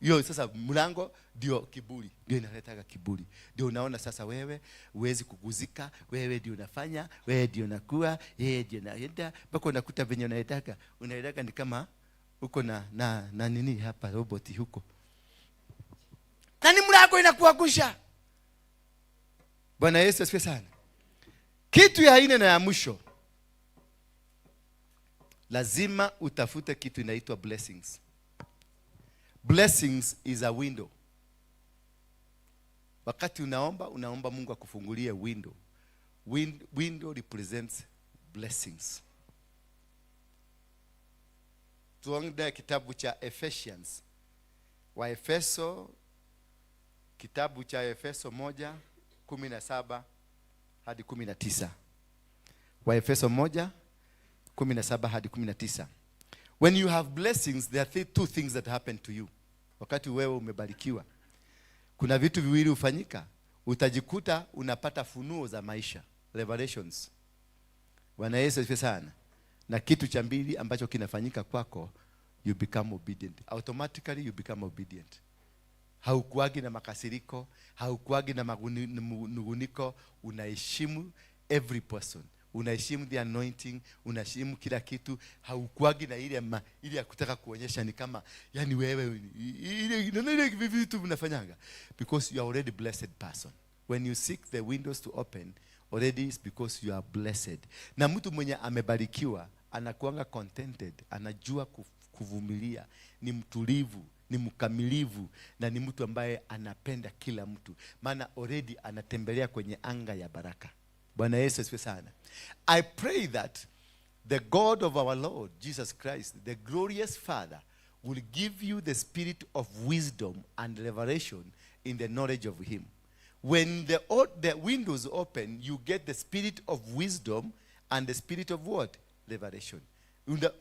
Speaker 3: Hiyo sasa mlango ndio kiburi, ndio inaletanga kiburi. Ndio unaona sasa wewe huwezi kuguzika, wewe ndio unafanya, wewe ndio unakuwa, yeye ndio unaenda, mpaka unakuta venye unaendaka, unaendaka ni kama uko na nini hapa, roboti huko. Na ni mlango inakuangusha. Bwana Yesu asifiwe sana. Kitu ya nne na ya mwisho, lazima utafute kitu inaitwa blessings. Blessings is a window. Wakati unaomba, unaomba Mungu akufungulie window. Window represents blessings. Tuone kitabu cha Ephesians. Waefeso, kitabu cha Efeso 1:17 hadi 19. Waefeso 1:17 hadi 19. When you have blessings, there are two things that happen to you. Wakati wewe umebarikiwa, kuna vitu viwili hufanyika. Utajikuta unapata funuo za maisha, revelations. Bwana Yesu asifiwe sana. Na kitu cha mbili ambacho kinafanyika kwako, you become obedient. Automatically you become obedient. Haukuagi na makasiriko, haukuagi na manung'uniko, unaheshimu every person, unaheshimu the anointing, unaheshimu kila kitu. Haukuagi na ile ya kutaka kuonyesha ni kama yani wewe ile vitu mnafanyanga, because you are already blessed person. When you seek the windows to open, already it's because you are blessed. Na mtu mwenye amebarikiwa anakuanga contented, anajua kuvumilia, ni mtulivu, ni mkamilivu, na ni mtu ambaye anapenda kila mtu, maana already anatembelea kwenye anga ya baraka. Bwana Yesu asifiwe sana. I pray that the God of our Lord Jesus Christ, the glorious Father, will give you the spirit of wisdom and revelation in the knowledge of him. When the windows open, you get the spirit of wisdom and the spirit of what? Revelation.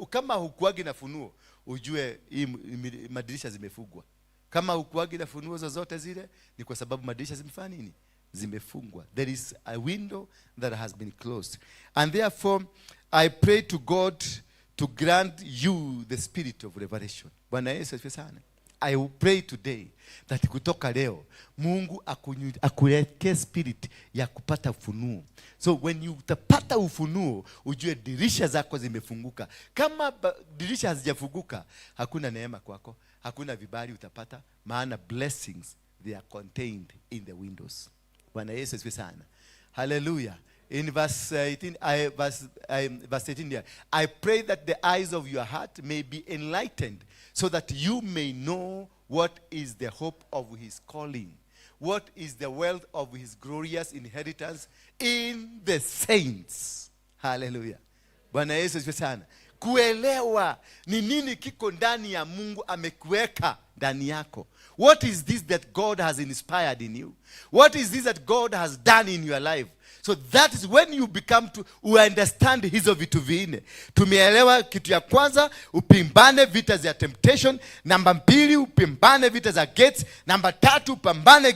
Speaker 3: Kama hukuagi na funuo, ujue hii madirisha zimefungwa. Kama hukuagi na funuo zozote zile, ni kwa sababu madirisha zimefanya nini? Zimefungwa. There is a window that has been closed. And therefore, I pray to God to grant you the spirit of revelation. Bwana Yesu asifiwe sana. I will pray today that kutoka leo Mungu akuwekee spirit ya kupata ufunuo. So when you utapata ufunuo, ujue dirisha zako zimefunguka. Kama dirisha hazijafunguka, hakuna neema kwako, hakuna vibali utapata, maana blessings, they are contained in the windows. Bwana Yesu asifiwe sana. Hallelujah. In verse 18, verse 18 here, I pray that the eyes of your heart may be enlightened, so that you may know what is the hope of his calling, what is the wealth of his glorious inheritance in the saints. Hallelujah. Bwana Yesu asifiwe sana. Kuelewa ni nini kiko ndani ya Mungu amekuweka ndani yako. What is this that God has inspired in you? What is this that God has done in your life? So that is when you become to understand hizo vitu vinne. Tumeelewa kitu ya kwanza, upambane vita za temptation. Namba mbili, upambane vita za gates. Namba tatu, upambane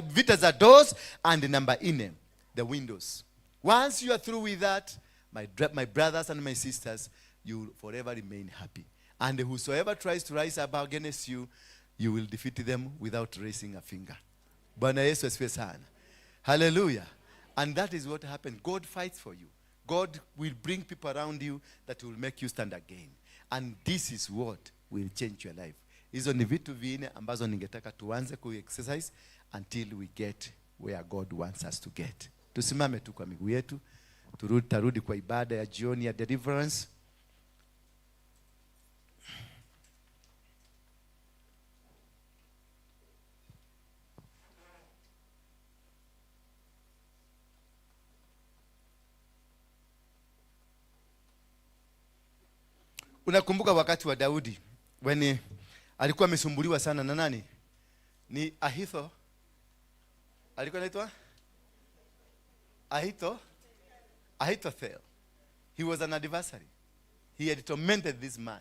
Speaker 3: vita za doors. And namba nne, the windows. Once you are through with that, my brothers and my sisters, you will forever remain happy. And whosoever tries to rise up against you, you will defeat them without raising a finger. Bwana Yesu asifiwe sana. Hallelujah. And that is what happened. God fights for you. God will bring people around you that will make you stand again. And this is what will change your life. Hizo ni vitu vinne ambazo ningetaka tuanze ku-exercise until we get where God wants us to get. Tusimame tu kwa miguu yetu. Tarudi kwa ibada ya jioni ya deliverance. Unakumbuka wakati wa Daudi when alikuwa amesumbuliwa sana na nani? Ni Ahitho. Alikuwa anaitwa Ahitho. Ahithophel. He was an adversary. He had tormented this man.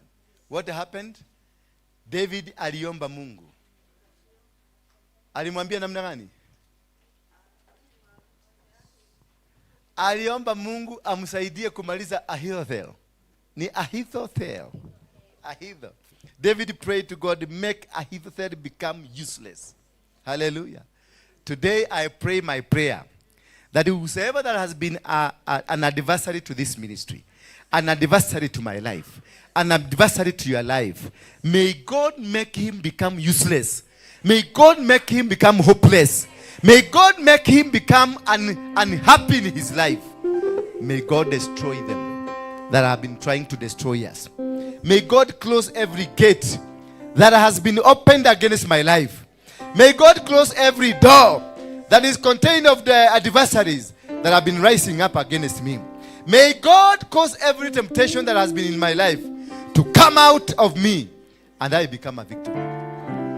Speaker 3: What happened? David aliomba Mungu. Alimwambia namna gani? Aliomba Mungu amsaidie kumaliza Ahithophel. Ni Ahithophel. Ahitho. David prayed to God, make Ahithophel become useless. Hallelujah. Today I pray my prayer that whosoever that has been an adversary to this ministry, an adversary to my life, an adversary to your life, may God make him become useless. May God make him become hopeless. May God make him become unhappy in his life. May God destroy them that have been trying to destroy us. May God close every gate that has been opened against my life. May God close every door that is contained of the adversaries that have been rising up against me. May God cause every temptation that has been in my life to come out of me, and I become a victim.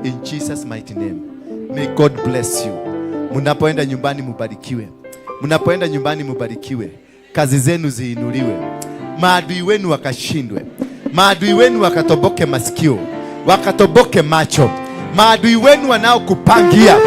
Speaker 3: In Jesus' mighty name. May God bless you. Munapoenda nyumbani mubarikiwe. Munapoenda nyumbani mubarikiwe. Kazi zenu ziinuliwe. Maadui wenu wakashindwe. Maadui wenu wakatoboke masikio, wakatoboke macho. Maadui wenu wanaokupangia.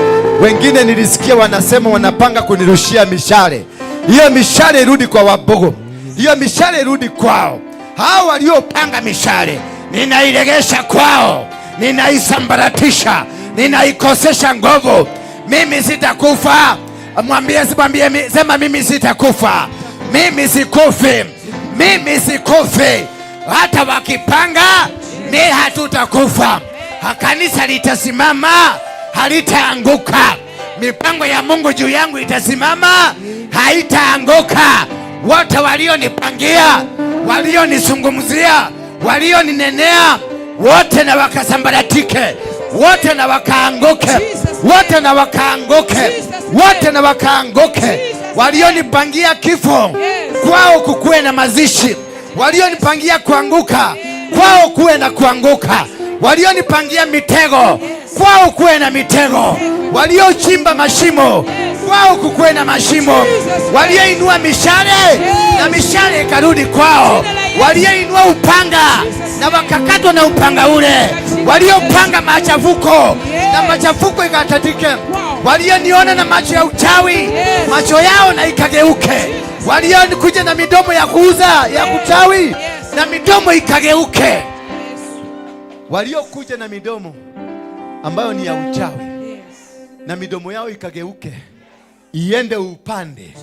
Speaker 3: Wengine nilisikia wanasema wanapanga kunirushia mishale. Hiyo mishale irudi kwa Wabogo. Hiyo mishale irudi kwao.
Speaker 7: Hao waliopanga mishale ninairegesha kwao, ninaisambaratisha, ninaikosesha nguvu. Mimi sitakufa. Mwambie, simwambie, sema mimi sitakufa. Mimi sikufi. Mimi sikufi. Hata wakipanga ni hatutakufa. Kanisa litasimama, halitaanguka. Mipango ya Mungu juu yangu itasimama, haitaanguka. Wote walionipangia, walionizungumzia, walioninenea, wote na wakasambaratike, wote na wakaanguke, wote na wakaanguke, wote na wakaanguke. Walionipangia kifo, kwao kukuwe na mazishi. Walionipangia kuanguka, kwao kuwe na kuanguka. Walionipangia mitego, kwao kuwe na mitego. Waliochimba mashimo, kwao kukuwe na mashimo. Walioinua mishale, na mishale ikarudi kwao. Walioinua upanga, na wakakatwa na upanga ule. Waliopanga machafuko, na machafuko ikatatike. Walioniona na macho ya uchawi, macho yao na ikageuke. Waliokuja na midomo ya kuuza ya kuchawi, na midomo ikageuke.
Speaker 3: Waliokuja na midomo ambayo ni ya uchawi, na midomo yao ikageuke, iende upande,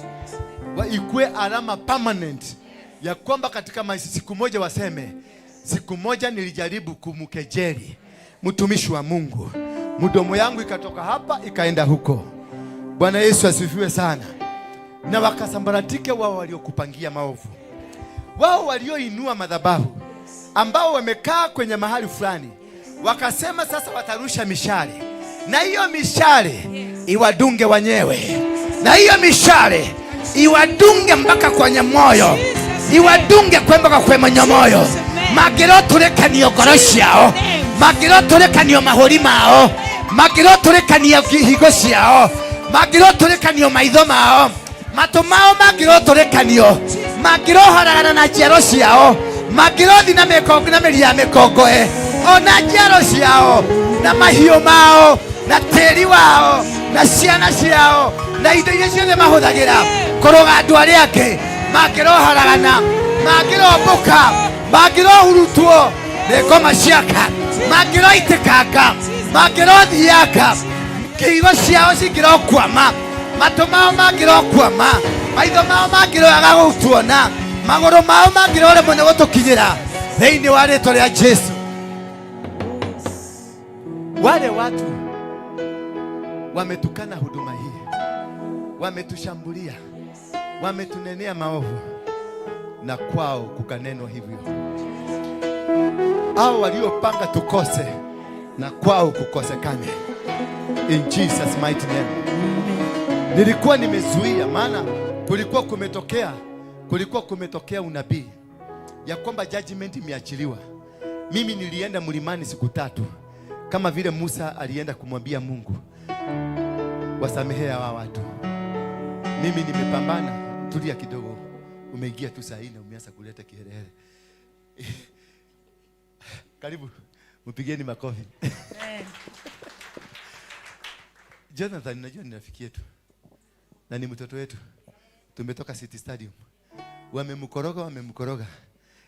Speaker 3: ikue alama permanent ya kwamba katika maisha siku moja waseme, siku moja nilijaribu kumkejeli mtumishi wa Mungu, mdomo yangu ikatoka hapa ikaenda huko. Bwana Yesu asifiwe sana. Na wakasambaratike wao waliokupangia maovu, wao walioinua madhabahu, ambao wamekaa kwenye mahali fulani, wakasema sasa watarusha mishale, na hiyo mishale
Speaker 7: iwadunge wenyewe, na hiyo mishale iwadunge mpaka kwenye moyo, iwadunge mpaka kwenye moyo. Magiroturekanio ngoro ciao, magiroturekanio mahũri mao, magiroturekanio higo ciao, magiroturekanio maitho mao, matũ mao magiroturekanio, magiroharagana na njiaro ciao, magirothi na mĩkongo na mĩri ya mĩkongoe, ona njiaro ciao na mahiũ mao na tĩri wao na ciana ciao na indo iria ciothe mahũthagĩra kũrũga andũ arĩa angĩ, mangĩroharagana, mangĩrombũka, mangĩrohurutwo Nĩngoma ciaka mangĩroitĩkanga, mangĩrothianga, ngingo ciao cingĩrokwama, matũ mao mangĩrokwama, maitho mao mangĩroaga gũtuona, magũrũ mao mangĩroremwo nĩ gũtũkinyĩra, thĩinĩ wa rĩtwa rĩa Jesu.
Speaker 3: Wale watu wametukana huduma hii, wametushambulia, wametunenea maovu, na kwao kukanenwa hivyo. Hao waliopanga tukose, na kwao kukosekane. In Jesus mighty name. Nilikuwa nimezuia, maana kulikuwa kumetokea unabii ya kwamba judgment imeachiliwa. Mimi nilienda mlimani siku 3 kama vile Musa alienda kumwambia Mungu, wasamehe hawa watu. Mimi nimepambana. Tulia kidogo, umeingia tu saa hii na umeanza kuleta kiherehere. Karibu, mpigeni makofi. Jonathan, najua ni rafiki yetu na ni mtoto wetu, tumetoka City Stadium. Wamemkoroga, wamemkoroga,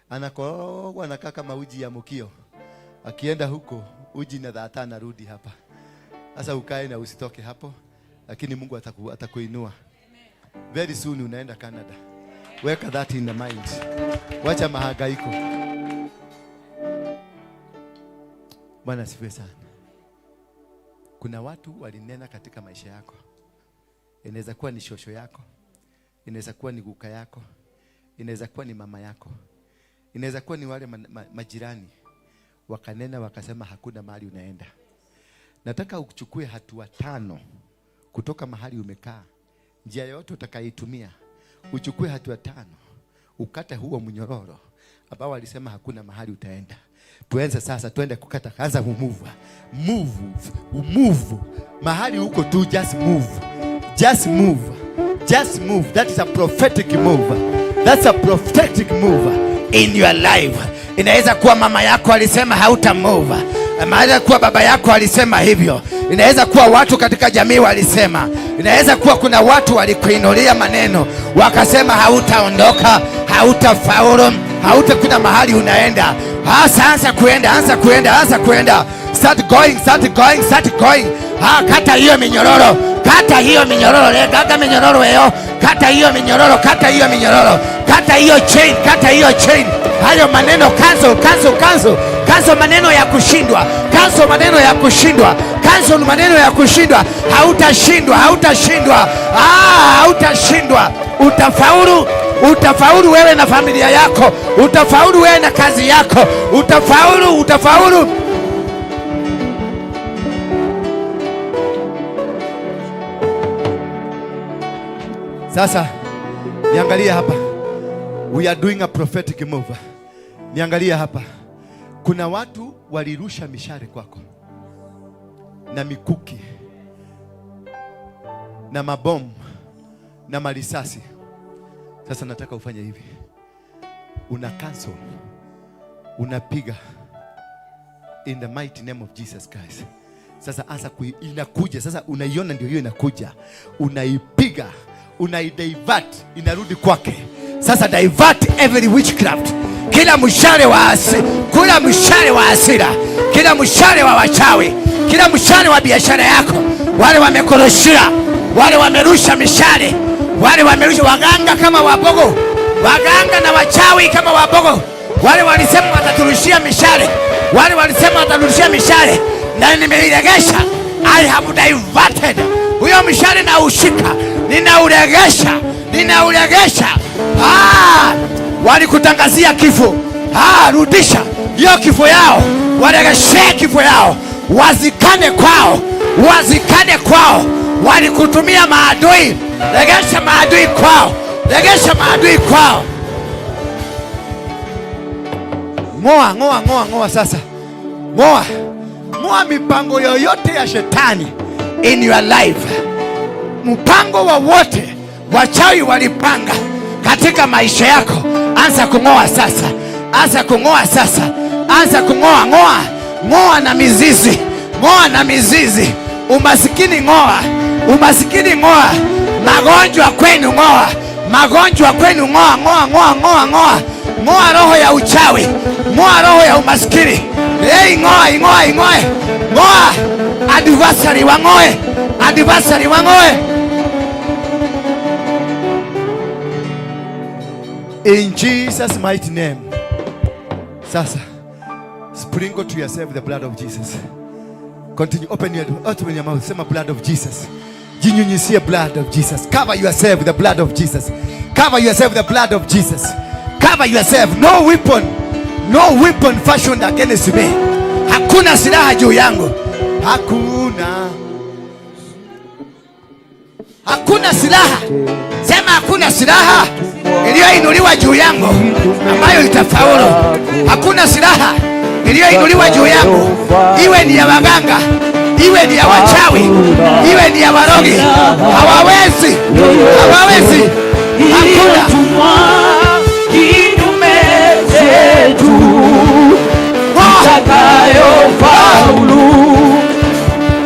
Speaker 3: anakorogwa, anakaa kama uji ya mukio. Akienda huko uji na dhata, anarudi hapa. Sasa ukae na usitoke hapo, lakini Mungu atakuinua. Very soon unaenda Canada. Weka that in the mind. Wacha mahangaiko. Bwana asifiwe sana. Kuna watu walinena katika maisha yako. Inaweza kuwa ni shosho yako, inaweza kuwa ni guka yako, inaweza kuwa ni mama yako, inaweza kuwa ni wale majirani wakanena wakasema hakuna mahali unaenda. Nataka uchukue hatua 5 kutoka mahali umekaa, njia yoyote utakayoitumia, uchukue hatua 5, ukate huo mnyororo ambao walisema hakuna mahali utaenda. Tuanze sasa, twende kukata, anza kumove, move, move. Mahali huko tu, just move, just move, just move. That is a prophetic move. That's a prophetic move
Speaker 7: in your life. Inaweza kuwa mama yako alisema hauta move. Inaweza kuwa baba yako alisema hivyo. Inaweza kuwa watu katika jamii walisema. Inaweza kuwa kuna watu walikuinulia maneno wakasema hautaondoka, hautafaulu, hautakuna mahali unaenda. Hasa anza kuenda, anza kuenda, anza kuenda. Start going, start going, start going. Ha, kata hiyo minyororo, kata hiyo minyororo, kata minyororo hiyo, kata hiyo minyororo, kata hiyo minyororo, kata hiyo chain, kata hiyo chain. Hayo maneno cancel, cancel, cancel. Cancel maneno ya kushindwa, cancel maneno ya kushindwa, cancel maneno ya kushindwa. Hautashindwa, hautashindwa, hautashindwa. Utafaulu, utafaulu wewe na familia yako, utafaulu wewe na kazi yako, utafaulu, utafaulu.
Speaker 3: Sasa niangalie hapa. We are doing a prophetic move. Niangalie hapa. Kuna watu walirusha mishale kwako na mikuki na mabomu na marisasi. Sasa nataka ufanye hivi. Una cancel. Unapiga in the mighty name of Jesus Christ. Sasa anza inakuja. Sasa unaiona ndio hiyo inakuja. Unaipiga, unaidivert, inarudi kwake.
Speaker 7: Sasa divert every witchcraft. Kila mshale wa kila mshale wa hasira, kila mshale wa wachawi, kila mshale wa biashara yako, wale wamekoroshia, wale wamerusha mishale, wale wamerusha waganga kama wabogo, waganga na wachawi kama wabogo, wale walisema wataturushia mishale, wale walisema wataturushia mishale, na nimeiregesha. I have diverted huyo mshale na ushika, ninauregesha, ninauregesha. Walikutangazia kifo. Rudisha hiyo kifo yao, waregeshee kifo yao, wazikane kwao, wazikane kwao. Walikutumia maadui, regesha maadui kwao, regesha maadui kwao.
Speaker 3: Ngoa, ngoa, ngoa, ngoa sasa. Ngoa. Ngoa mipango yoyote ya shetani
Speaker 7: in your life. Mpango wowote wachawi walipanga katika maisha yako, anza kungoa sasa, anza kungoa sasa, anza kungoa, ngoa, ngoa na mizizi, ngoa na mizizi. Umasikini ngoa, umasikini ngoa, magonjwa kwenu ngoa, Magonjwa kwenu, ng'oa, ng'oa, ng'oa, ng'oa, ng'oa, ng'oa roho ya uchawi, ng'oa roho ya umaskini. Hey, ng'oa, ng'oa, ng'oa, ng'oa adversary wang'oe, adversary wang'oe.
Speaker 3: In Jesus' mighty name. Sasa, sprinkle to yourself the blood of Jesus. Continue, open your mouth. Sema blood of Jesus. Jinyunyizie blood of Jesus. Cover yourself with the blood of Jesus. Cover yourself with the blood of Jesus. Cover yourself. No weapon, no weapon fashioned against me.
Speaker 7: Hakuna silaha juu yangu,
Speaker 3: Hakuna.
Speaker 7: Hakuna silaha. Sema hakuna silaha iliyoinuliwa juu yangu ambayo itafaulu. Hakuna silaha iliyoinuliwa juu yangu, iwe ni ya waganga, iwe ni ya wachawi, iwe ni ya warogi, hawawezi, hawawezi. Hakuna.
Speaker 2: Kinyume chetu
Speaker 7: Ng'oa.
Speaker 2: Itakayofaulu.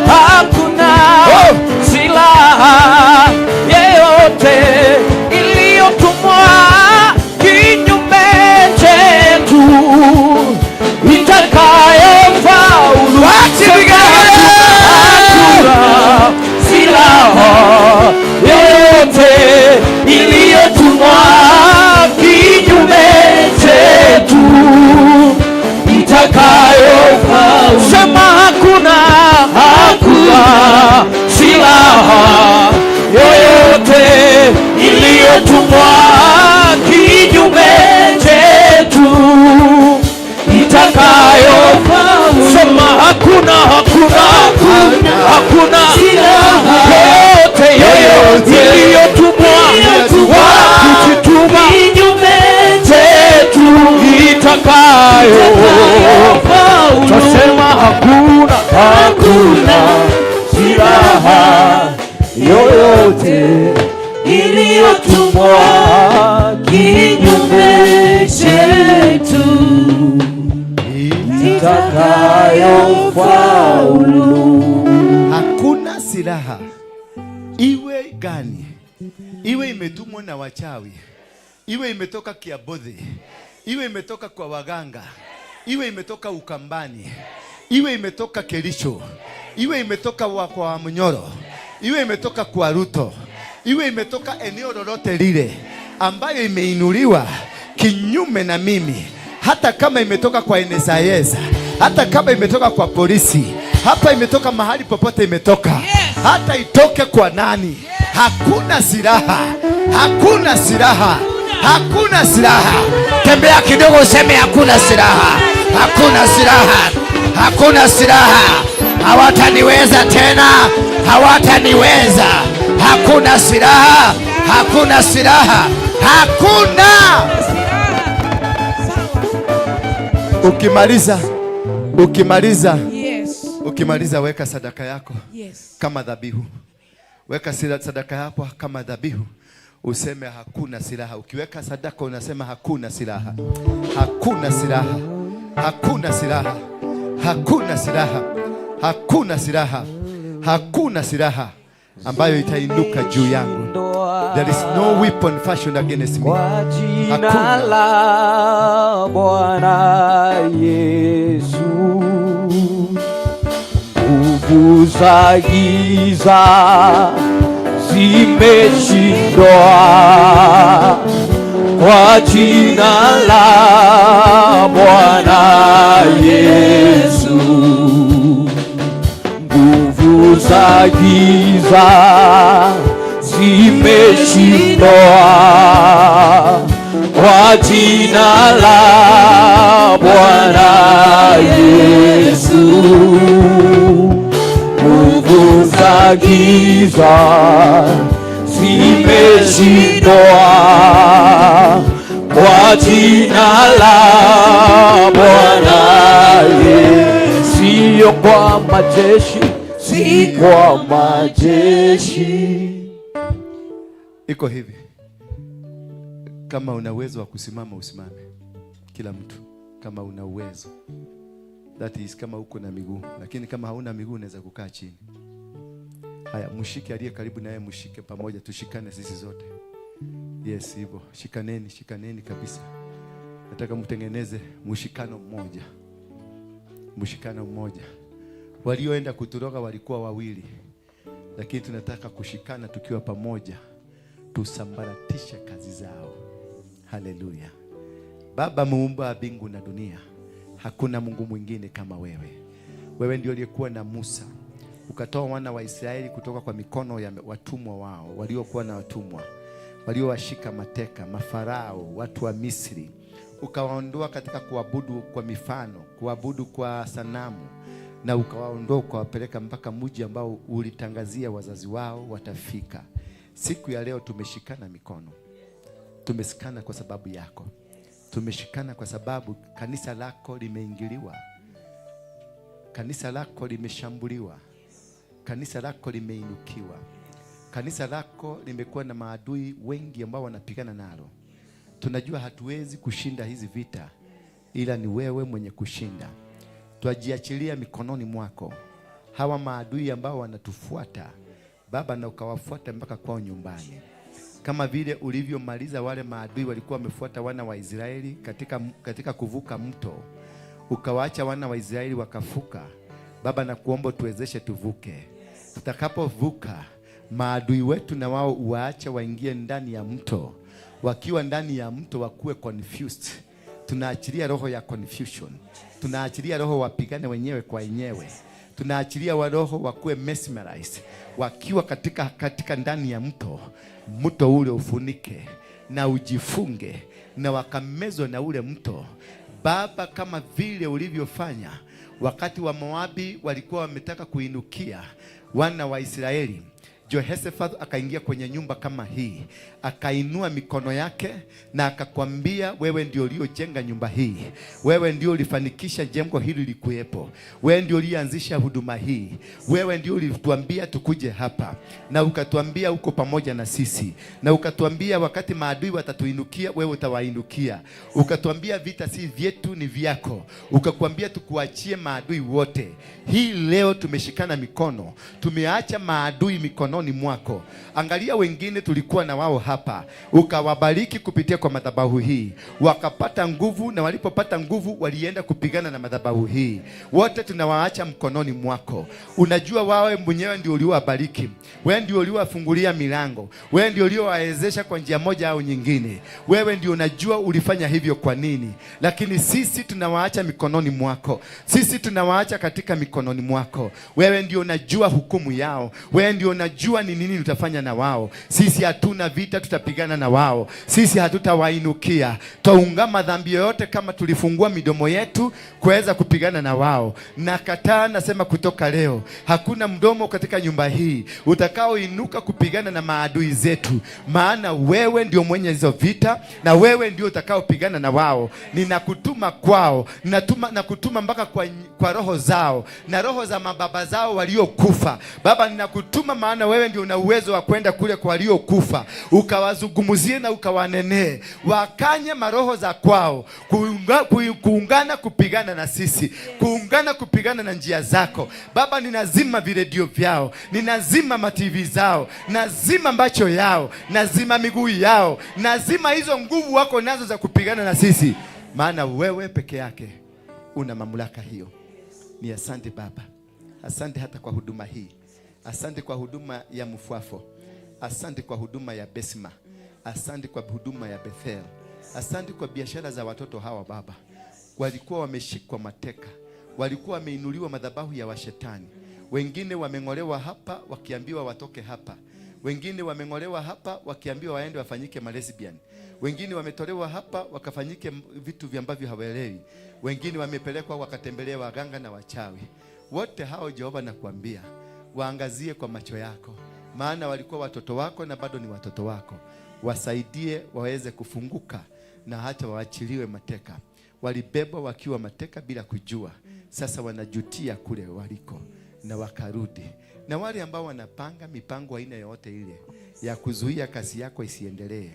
Speaker 2: Hakuna
Speaker 7: Oh.
Speaker 2: silaha yeyote iliyotumwa kinyume chetu itakayofaulu.
Speaker 7: Wachi vigelegele.
Speaker 2: Hakuna silaha yoyote iliyotumwa kinyume chetu itakayofaulu. Sema hakuna, hakuna silaha yoyote iliyotumwa kinyume chetu itakayofaulu. Sema hakuna, hakuna, hakuna yoyote, yoyote iliyotumwa kujituma chetu itakayo. Tasema hakuna, hakuna silaha yoyote iliyotumwa kinyume chetu itakayofaulu.
Speaker 3: Hakuna silaha iwe gani, iwe imetumwa na wachawi, iwe imetoka Kiabodhi, iwe imetoka kwa waganga, iwe imetoka Ukambani, iwe imetoka Kericho, iwe imetoka kwa Wamunyoro, iwe imetoka kwa Ruto, iwe imetoka eneo lolote lile ambayo imeinuliwa kinyume na mimi, hata kama imetoka kwa NSIS, hata kama imetoka kwa polisi, hapa imetoka mahali popote imetoka, hata itoke kwa nani, hakuna silaha, hakuna silaha, hakuna silaha.
Speaker 7: Tembea kidogo useme hakuna silaha, hakuna silaha, hakuna silaha. Hawataniweza tena, hawataniweza. Hakuna silaha, hakuna silaha, hakuna.
Speaker 3: Ukimaliza, ukimaliza, ukimaliza weka sadaka yako kama dhabihu. Weka sadaka yako kama dhabihu, useme hakuna silaha. Ukiweka sadaka unasema hakuna silaha, hakuna silaha, hakuna silaha, hakuna silaha, hakuna silaha, hakuna silaha ambayo itainuka juu yangu. There is no weapon fashioned against me.
Speaker 2: Kwa jina
Speaker 3: Hakuna.
Speaker 2: La Bwana Yesu, nguvu za giza zimeshindwa. Kwa jina la Bwana Yesu, nguvu za giza zimeshindwa. Kwa jina la Bwana Yesu, nguvu za giza zimeshindwa. Kwa jina la Bwana Yesu, sio kwa majeshi, si kwa majeshi.
Speaker 3: Iko hivi, kama una uwezo wa kusimama usimame, kila mtu, kama una uwezo, that is kama uko na miguu, lakini kama hauna miguu unaweza kukaa chini. Haya, mshike aliye karibu naye, mshike pamoja, tushikane sisi zote. Yes, hivyo. Shikaneni, shikaneni kabisa. Nataka mtengeneze mshikano mmoja. Mshikano mmoja. Walioenda kuturoga walikuwa wawili, lakini tunataka kushikana tukiwa pamoja, tusambaratishe kazi zao. Haleluya. Baba muumba wa mbingu na dunia, hakuna Mungu mwingine kama wewe. Wewe ndio uliyekuwa na Musa, ukatoa wana wa Israeli kutoka kwa mikono ya watumwa wao, waliokuwa na watumwa, waliowashika mateka, mafarao, watu wa Misri. Ukawaondoa katika kuabudu kwa mifano, kuabudu kwa sanamu, na ukawaondoa ukawapeleka mpaka mji ambao ulitangazia wazazi wao watafika. Siku ya leo tumeshikana mikono. Tumeshikana kwa sababu yako. Tumeshikana kwa sababu kanisa lako limeingiliwa. Kanisa lako limeshambuliwa. Kanisa lako limeinukiwa. Kanisa lako limekuwa na maadui wengi ambao wanapigana nalo. Tunajua hatuwezi kushinda hizi vita, ila ni wewe mwenye kushinda. Twajiachilia mikononi mwako hawa maadui ambao wanatufuata Baba, na ukawafuata mpaka kwao nyumbani, kama vile ulivyomaliza wale maadui walikuwa wamefuata wana wa Israeli katika kuvuka mto, ukawaacha wana wa Israeli wakafuka. Baba, na kuomba tuwezeshe tuvuke. Tutakapovuka, maadui wetu na wao uwaache waingie ndani ya mto. Wakiwa ndani ya mto wakuwe confused. Tunaachilia roho ya confusion. Tunaachilia roho wapigane wenyewe kwa wenyewe. Tunaachilia wa roho wakuwe mesmerized. Wakiwa katika ndani ya mto, mto ule ufunike na ujifunge na wakamezwe na ule mto. Baba, kama vile ulivyofanya wakati wa Moabi walikuwa wametaka kuinukia wana wa Israeli, Jehoshaphat akaingia kwenye nyumba kama hii, akainua mikono yake na akakwambia, wewe ndio uliojenga nyumba hii, wewe ndio ulifanikisha jengo hili likuwepo, wewe ndio ulianzisha huduma hii, wewe ndio ulituambia tukuje hapa, na ukatuambia uko pamoja na sisi, na ukatuambia wakati maadui watatuinukia wewe utawainukia, ukatuambia vita si vyetu ni vyako, ukakwambia tukuachie maadui wote. Hii leo tumeshikana mikono, tumeacha maadui mikononi mwako. Angalia wengine tulikuwa na wao hapa, ukawabariki kupitia kwa madhabahu hii, wakapata nguvu, na walipopata nguvu walienda kupigana na madhabahu hii. Wote tunawaacha mkononi mwako. Unajua wawe mwenyewe ndio uliowabariki, wewe ndio uliowafungulia milango, wewe ndio uliowawezesha kwa njia moja au nyingine. Wewe ndio unajua ulifanya hivyo kwa nini, lakini sisi tunawaacha mikononi mwako. Sisi tunawaacha katika mikononi mwako. Wewe ndio unajua hukumu yao, wewe ndio unajua ni nini utafanya na wao. Sisi hatuna vita tutapigana na wao, sisi hatutawainukia. Twaungama dhambi yoyote kama tulifungua midomo yetu kuweza kupigana na wao. Nakataa, nasema kutoka leo hakuna mdomo katika nyumba hii utakaoinuka kupigana na maadui zetu, maana wewe ndio mwenye hizo vita na wewe ndio utakaopigana na wao. Ninakutuma kwao, nakutuma mpaka kwa roho zao na roho za mababa zao waliokufa. Baba, ninakutuma maana wewe ndio una uwezo wa kwenda kule kwa waliokufa, ukawazungumzie na ukawanenee, wakanye maroho za kwao, kuungana kupigana na sisi, kuungana kupigana na njia zako. Baba, ninazima viredio vyao, ninazima mativi zao, nazima macho yao, nazima miguu yao, nazima hizo nguvu wako nazo za kupigana na sisi, maana wewe peke yake una mamlaka hiyo. Ni asante Baba, asante hata kwa huduma hii. Asante kwa huduma ya Mfuafo, asante kwa huduma ya Besma, asante kwa huduma ya Bethel, asante kwa biashara za watoto hawa Baba. Walikuwa wameshikwa mateka, walikuwa wameinuliwa madhabahu ya washetani, wengine wameng'olewa hapa wakiambiwa watoke hapa, wengine wameng'olewa hapa wakiambiwa waende wafanyike malesbian, wengine wametolewa hapa wakafanyike vitu ambavyo hawaelewi, wengine wamepelekwa wakatembelea waganga na wachawi. Wote hao Jehova nakuambia waangazie kwa macho yako, maana walikuwa watoto wako na bado ni watoto wako. Wasaidie waweze kufunguka na hata waachiliwe mateka. Walibebwa wakiwa mateka bila kujua, sasa wanajutia kule waliko na wakarudi. Na wale ambao wanapanga mipango aina yoyote ile ya kuzuia kazi yako isiendelee,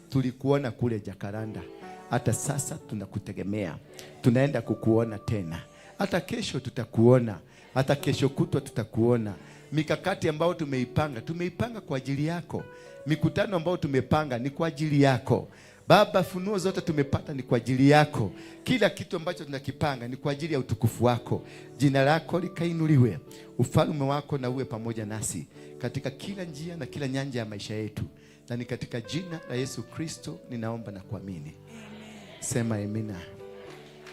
Speaker 3: tulikuona kule Jakaranda, hata sasa tunakutegemea, tunaenda kukuona tena, hata kesho tutakuona, hata kesho kutwa tutakuona. Mikakati ambayo tumeipanga, tumeipanga kwa ajili yako. Mikutano ambayo tumepanga ni kwa ajili yako. Baba, funuo zote tumepata ni kwa ajili yako. Kila kitu ambacho tunakipanga ni kwa ajili ya utukufu wako. Jina lako likainuliwe, ufalme wako na uwe pamoja nasi katika kila njia na kila nyanja ya maisha yetu, na ni katika jina la Yesu Kristo ninaomba na kuamini. Sema amina.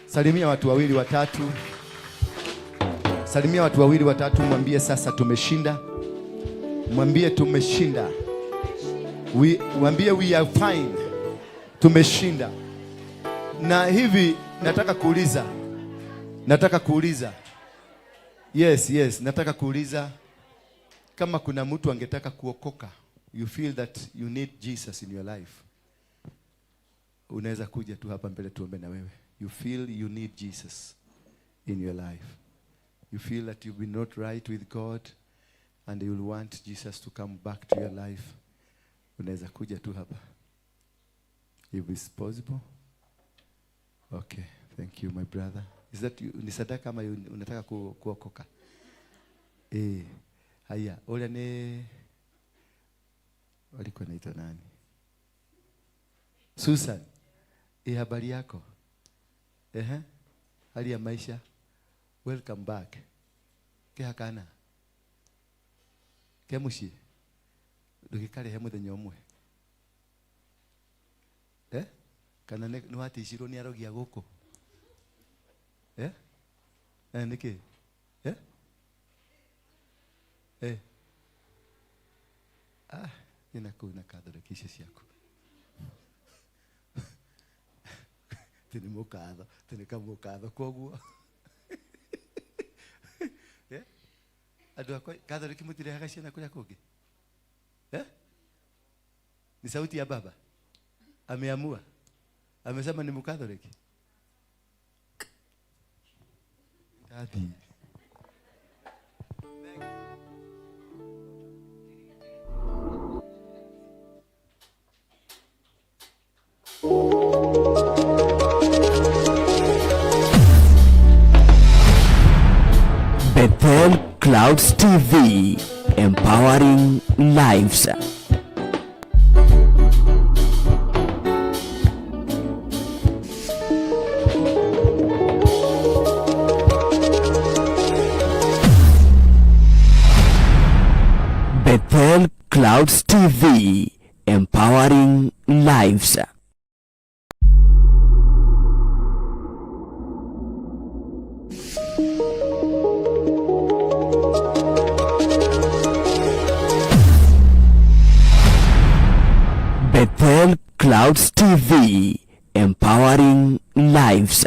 Speaker 3: Salimia watu wawili watatu, salimia watu wawili watatu, mwambie sasa tumeshinda, mwambie tumeshinda, mwambie we are fine, tumeshinda. Na hivi nataka kuuliza, nataka kuuliza, yes, nataka kuuliza kama kuna mtu angetaka kuokoka, you feel that you need Jesus in your life, unaweza kuja tu hapa mbele tuombe na wewe. You feel you need Jesus in your life. You feel that you've been not right with God and you'll want Jesus to come back to your life. Unaweza kuja tu hapa. If it's possible. Okay, thank you my brother. Is that you, ni sadaka ama unataka kuokoka? Haya, ule ni walikuwa naitwa nani? Susan. Habari yako? Ehe. Hali ya maisha? Welcome back. Kehakana. Kemushi. Ndugikarehe muthenya umwe. Kana nĩ waticirwo nĩ arogi a gũkũ? Nĩkĩ? Ah, ina kũu na Catholic icio ciaku. Ti nĩ mũkatho, ti nĩ kamũkatho koguo. Andũ akwa Catholic mũtirehaga ciana kũrĩa kũngĩ? Ni sauti ya baba. Ameamua. Amesema ni Mkatholiki. Daddy.
Speaker 1: Bethel Clouds TV, empowering lives. Bethel Clouds TV, empowering lives. Bethel Clouds TV, empowering lives.